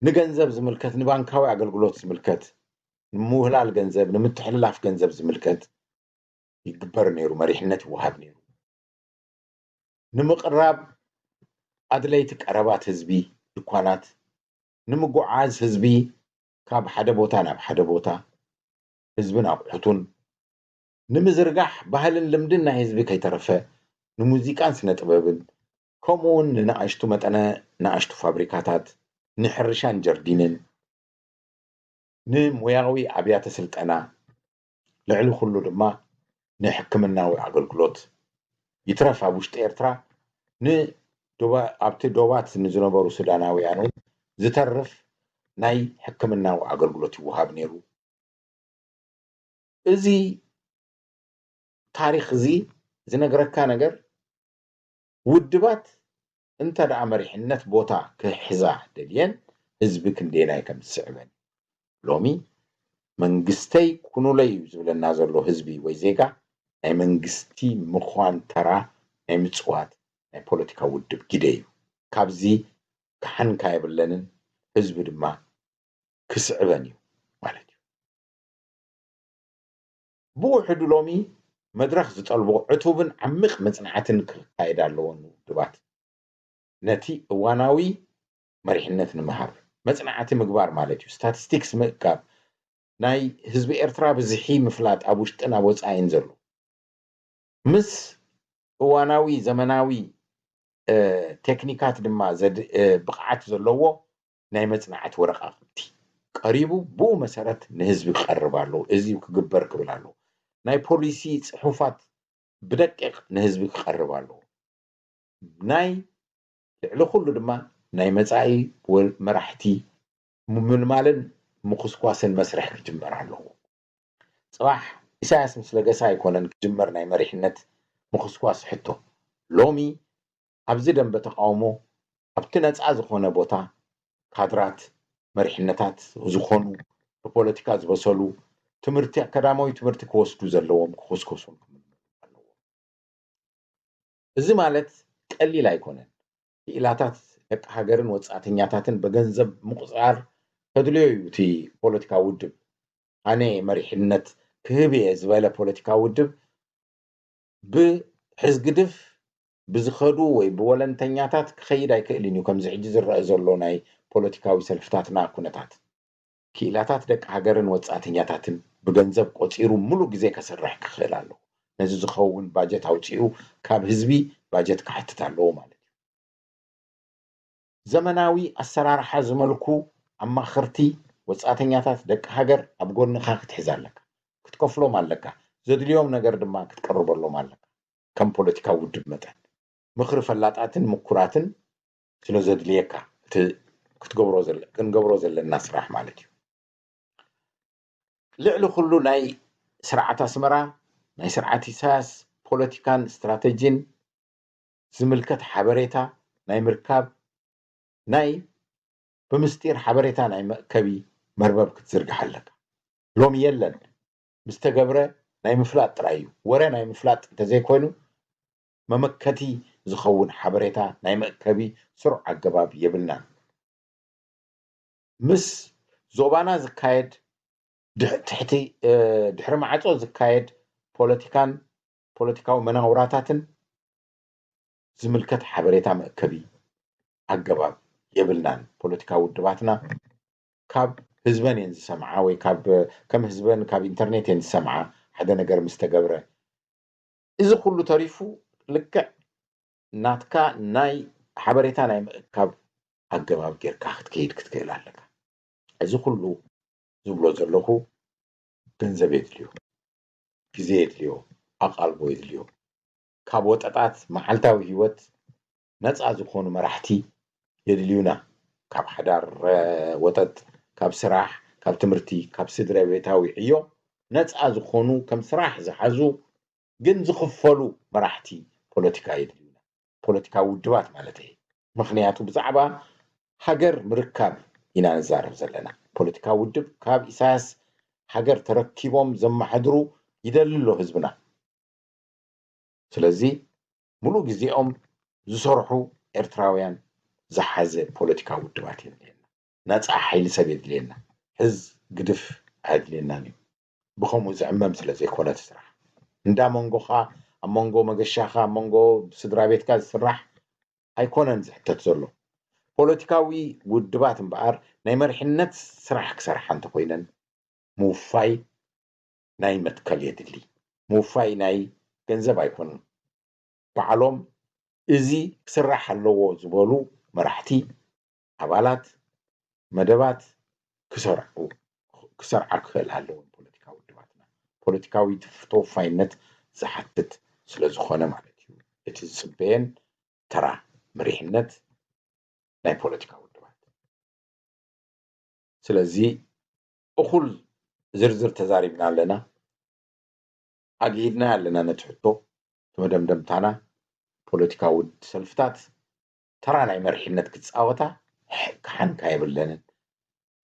ንገንዘብ ዝምልከት፣ ንባንካዊ ኣገልግሎት ዝምልከት፣ ንምውህላል ገንዘብ፣ ንምትሕልላፍ ገንዘብ ዝምልከት ይግበር ነይሩ፣ መሪሕነት ይወሃብ ነይሩ። ንምቕራብ ኣድለይቲ ቀረባት ህዝቢ፣ ድኳናት፣ ንምጉዓዝ ህዝቢ ካብ ሓደ ቦታ ናብ ሓደ ቦታ፣ ህዝብን ኣቑሑቱን ንምዝርጋሕ ባህልን ልምድን ናይ ህዝቢ ከይተረፈ ንሙዚቃን ስነ ጥበብን ከምኡ እውን ንንኣሽቱ መጠነ ንኣሽቱ ፋብሪካታት ንሕርሻን ጀርዲንን ንሙያዊ ኣብያተ ስልጠና ልዕሊ ኩሉ ድማ ንሕክምናዊ ኣገልግሎት ይትረፍ ኣብ ውሽጢ ኤርትራ ንዶባ-፣ ኣብቲ ዶባት ንዝነበሩ ሱዳናውያን እውን ዝተርፍ ናይ ሕክምናዊ ኣገልግሎት ይወሃብ ነይሩ። እዚ ታሪኽ እዚ ዝነግረካ ነገር፣ ውድባት እንተ ደኣ መሪሕነት ቦታ ክሕዛ ደልየን፣ ህዝቢ ክንደየናይ ከም ዝስዕበን። ሎሚ መንግስተይ ኩኑለይ እዩ ዝብለና ዘሎ ህዝቢ ወይ ዜጋ፣ ናይ መንግስቲ ምዃን ተራ ናይ ምጽዋት ናይ ፖለቲካ ውድብ ግደ እዩ። ካብዚ ክሓንካ የብለንን፣ ህዝቢ ድማ ክስዕበን እዩ ማለት እዩ። ብውሕዱ ሎሚ መድረኽ ዝጠልቦ ዕቱብን ዓሚቕ መጽናዕትን ክካየድ ኣለዎን ውድባት ነቲ እዋናዊ መሪሕነት ንምሃብ መጽናዕቲ ምግባር ማለት እዩ። ስታቲስቲክስ ምእካብ፣ ናይ ህዝቢ ኤርትራ ብዝሒ ምፍላጥ፣ ኣብ ውሽጥን ኣብ ወጻኢን ዘሎ፣ ምስ እዋናዊ ዘመናዊ፣ እ፣ ቴክኒካት ድማ ዘድ-፣ እ፣ ብቕዓት ዘለዎ ናይ መጽናዕቲ ወረቓቕቲ ቀሪቡ፣ ብኡ መሰረት ንህዝቢ ክቐርብ ኣለዎ። እዚ ክግበር ክብል ኣለዎ። ናይ ፖሊሲ ጽሑፋት ብደቂቕ ንህዝቢ ክቐርብ ኣለዎ። ናይ ልዕሊ ኩሉ ድማ ናይ መጻኢ ወ-፣ መራሕቲ ምምልማልን ምኹስኳስን መስርሕ ክጅመር ኣለዎ። ጽባሕ ኢሳያስ ምስ ለገሰ ኣይኮነን ክጅመር ናይ መሪሕነት ምኹስኳስ ሕቶ። ሎሚ ኣብዚ ደንበ ተቃውሞ ኣብቲ ነጻ ዝኾነ ቦታ ካድራት መሪሕነታት ዝኾኑ ብፖለቲካ ዝበሰሉ ትምህርቲ ኣካዳማዊ ትምህርቲ ክወስዱ ዘለዎም ክኹስኮሱን ክምልመሉ ኣለዎም። እዚ ማለት ቀሊል ኣይኮነን። ክኢላታት ደቂ ሃገርን ወጻእተኛታትን ብገንዘብ ምቁጻር ከድልዮ እዩ። እቲ ፖለቲካዊ ውድብ ኣነ መሪሕነት ክህብ እየ ዝበለ ፖለቲካዊ ውድብ ብሕዝግድፍ ብዝኸዱ ወይ ብወለንተኛታት ክኸይድ ኣይክእልን እዩ። ከምዚ ሕጂ ዝረአ ዘሎ ናይ ፖለቲካዊ ሰልፍታትና ኩነታት ክኢላታት ደቂ ሃገርን ወጻእተኛታትን ብገንዘብ ቆጺሩ ሙሉእ ግዜ ከስርሕ ክኽእል ኣለዎ። ነዚ ዝኸውን ባጀት ኣውጺኡ ካብ ህዝቢ ባጀት ክሓትት ኣለዎ ማለት እዩ። ዘመናዊ ኣሰራርሓ ዝመልኩ ኣማኸርቲ ወጻእተኛታት ደቂ ሃገር ኣብ ጎንኻ ክትሕዝ ኣለካ። ክትከፍሎም ኣለካ። ዘድልዮም ነገር ድማ ክትቀርበሎም ኣለካ። ከም ፖለቲካዊ ውድብ መጠን ምኽሪ ፈላጣትን ምኩራትን ስለ ዘድልየካ እቲ ክትገብሮ ዘለ-፣ ክንገብሮ ዘለና ስራሕ ማለት እዩ። ልዕሊ ኩሉ ናይ ስርዓት ኣስመራ፣ ናይ ስርዓት ኢሳያስ ፖለቲካን ስትራተጂን ዝምልከት ሓበሬታ ናይ ምርካብ ናይ ብምስጢር ሓበሬታ ናይ መእከቢ መርበብ ክትዝርግሕ ኣለካ። ሎሚ የለን። ምስ ተገብረ ናይ ምፍላጥ ጥራይ እዩ። ወረ ናይ ምፍላጥ እንተዘይኮይኑ መመከቲ ዝኸውን ሓበሬታ ናይ መእከቢ ስሩዕ ኣገባብ የብልናን። ምስ ዞባና ዝካየድ ድሕ-፣ ትሕቲ፣ እ፣ ድሕሪ ማዕጾ ዝካየድ ፖለቲካን ፖለቲካዊ መናውራታትን ዝምልከት ሓበሬታ መእከቢ ኣገባብ የብልናን። ፖለቲካዊ ውድባትና ካብ ህዝበን እየን ዝሰምዓ ወይ ካብ፣ ከም ህዝበን ካብ ኢንተርኔት እየን ዝሰምዓ ሓደ ነገር ምስ ተገብረ። እዚ ኩሉ ተሪፉ ልክዕ ናትካ ናይ ሓበሬታ ናይ ምእካብ ኣገባብ ጌርካ ክትከይድ ክትክእል ኣለካ። እዚ ኩሉ ዝብሎ ዘለኹ ገንዘብ የድልዮ፣ ግዜ የድልዮ፣ ኣቓልቦ የድልዮ። ካብ ወጠጣት መዓልታዊ ህይወት ነፃ ዝኾኑ መራሕቲ የድልዩና። ካብ ሓዳር፣ እ፣ ወጠጥ፣ ካብ ስራሕ፣ ካብ ትምህርቲ፣ ካብ ስድራ ቤታዊ ዕዮ ነፃ ዝኾኑ፣ ከም ስራሕ ዝሓዙ ግን ዝኽፈሉ መራሕቲ ፖለቲካ የድልዩና። ፖለቲካዊ ውድባት ማለት እየ። ምኽንያቱ ብዛዕባ ሃገር ምርካብ ኢና ንዛረብ ዘለና። ፖለቲካዊ ውድብ ካብ ኢሳያስ ሃገር ተረኪቦም ዘመሓድሩ ይደሊ ኣሎ ህዝብና። ስለዚ ሙሉእ ግዜኦም ዝሰርሑ ኤርትራውያን ዝሓዘ ፖለቲካዊ ውድባት የድልየና። ነፃ ሓይሊ ሰብ የድልየና። ሕዝ ግድፍ ኣየድልየናን እዩ። ብኸምኡ ዝዕመም ስለ ዘይኮነ እቲ ስራሕ፣ እንዳ መንጎኻ፣ ኣብ መንጎ መገሻኻ፣ ኣብ መንጎ ስድራ ቤትካ ዝስራሕ ኣይኮነን ዝሕተት ዘሎ። ፖለቲካዊ ውድባት እምበኣር ናይ መሪሕነት ስራሕ ክሰርሓ እንተኮይነን ምውፋይ ናይ መትከል የድሊ። ምውፋይ ናይ ገንዘብ ኣይኮነን። ባዕሎም እዚ ክስራሕ ኣለዎ ዝበሉ መራሕቲ፣ ኣባላት፣ መደባት ክሰርዑ፣ ክሰርዓ ክኽእል ኣለዎም ፖለቲካዊ ውድባትና። ፖለቲካዊ ተወፋይነት ዝሓትት ስለ ዝኾነ ማለት እዩ። እቲ ዝፅበየን ተራ መሪሕነት ናይ ፖለቲካ ውድባት። ስለዚ እኹል ዝርዝር ተዛሪብና ኣለና፣ ኣግሂድና ኣለና ነቲ ሕቶ። እቲ መደምደምታና ፖለቲካዊ ሰልፍታት ተራ ናይ መሪሕነት ክፃወታ ክሓንካ የብለንን፣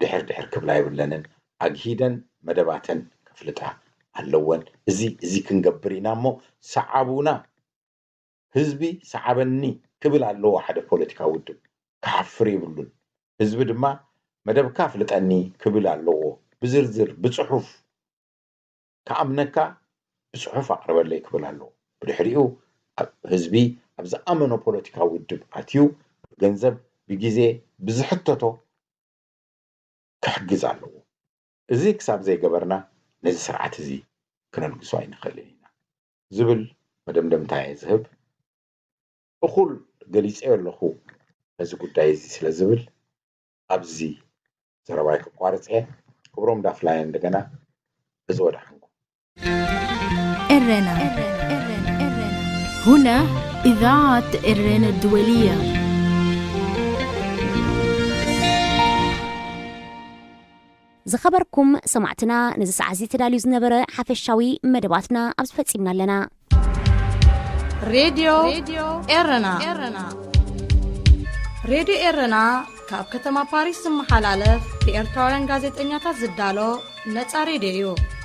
ድሕር ድሕር ክብላ የብለንን። ኣግሂደን መደባተን ከፍልጣ ኣለወን። እዚ እዚ ክንገብር ኢና እሞ ሰዓቡና። ህዝቢ ሰዓበኒ ክብል ኣለዎ ሓደ ፖለቲካዊ ውድብ። ክሓፍር የብሉን። ህዝቢ ድማ መደብካ ፍልጠኒ ክብል ኣለዎ። ብዝርዝር ብፅሑፍ ክኣምነካ ብፅሑፍ ኣቕርበለይ ክብል ኣለዎ። ብድሕሪኡ ህዝቢ ኣብ ዝኣመኖ ፖለቲካዊ ውድብ ኣትዩ ብገንዘብ ብግዜ ብዝሕተቶ ክሕግዝ ኣለዎ። እዚ ክሳብ ዘይገበርና ነዚ ስርዓት እዚ ክነልግሶ ኣይንኽእልን ኢና ዝብል መደምደምታ እየ ዝህብ። እኹል ገሊፀዮ ኣለኹ ነዚ ጉዳይ እዚ ስለ ዝብል ኣብዚ ዘረባይ ክቋርፅ እየ። ክብሮም ዳፍላየ እንደገና እዚ ወደሓንኩም። ኤረና። هنا إذاعة إرنا الدولية. ዝኸበርኩም ሰማዕትና፣ ነዚ ሰዓት እዚ ተዳልዩ ዝነበረ ሓፈሻዊ መደባትና ኣብዚ ፈጺምና ኣለና። ሬድዮ ኤረና። ሬድዮ ኤረና ካብ ከተማ ፓሪስ ዝመሓላለፍ ብኤርትራውያን ጋዜጠኛታት ዝዳሎ ነጻ ሬድዮ እዩ።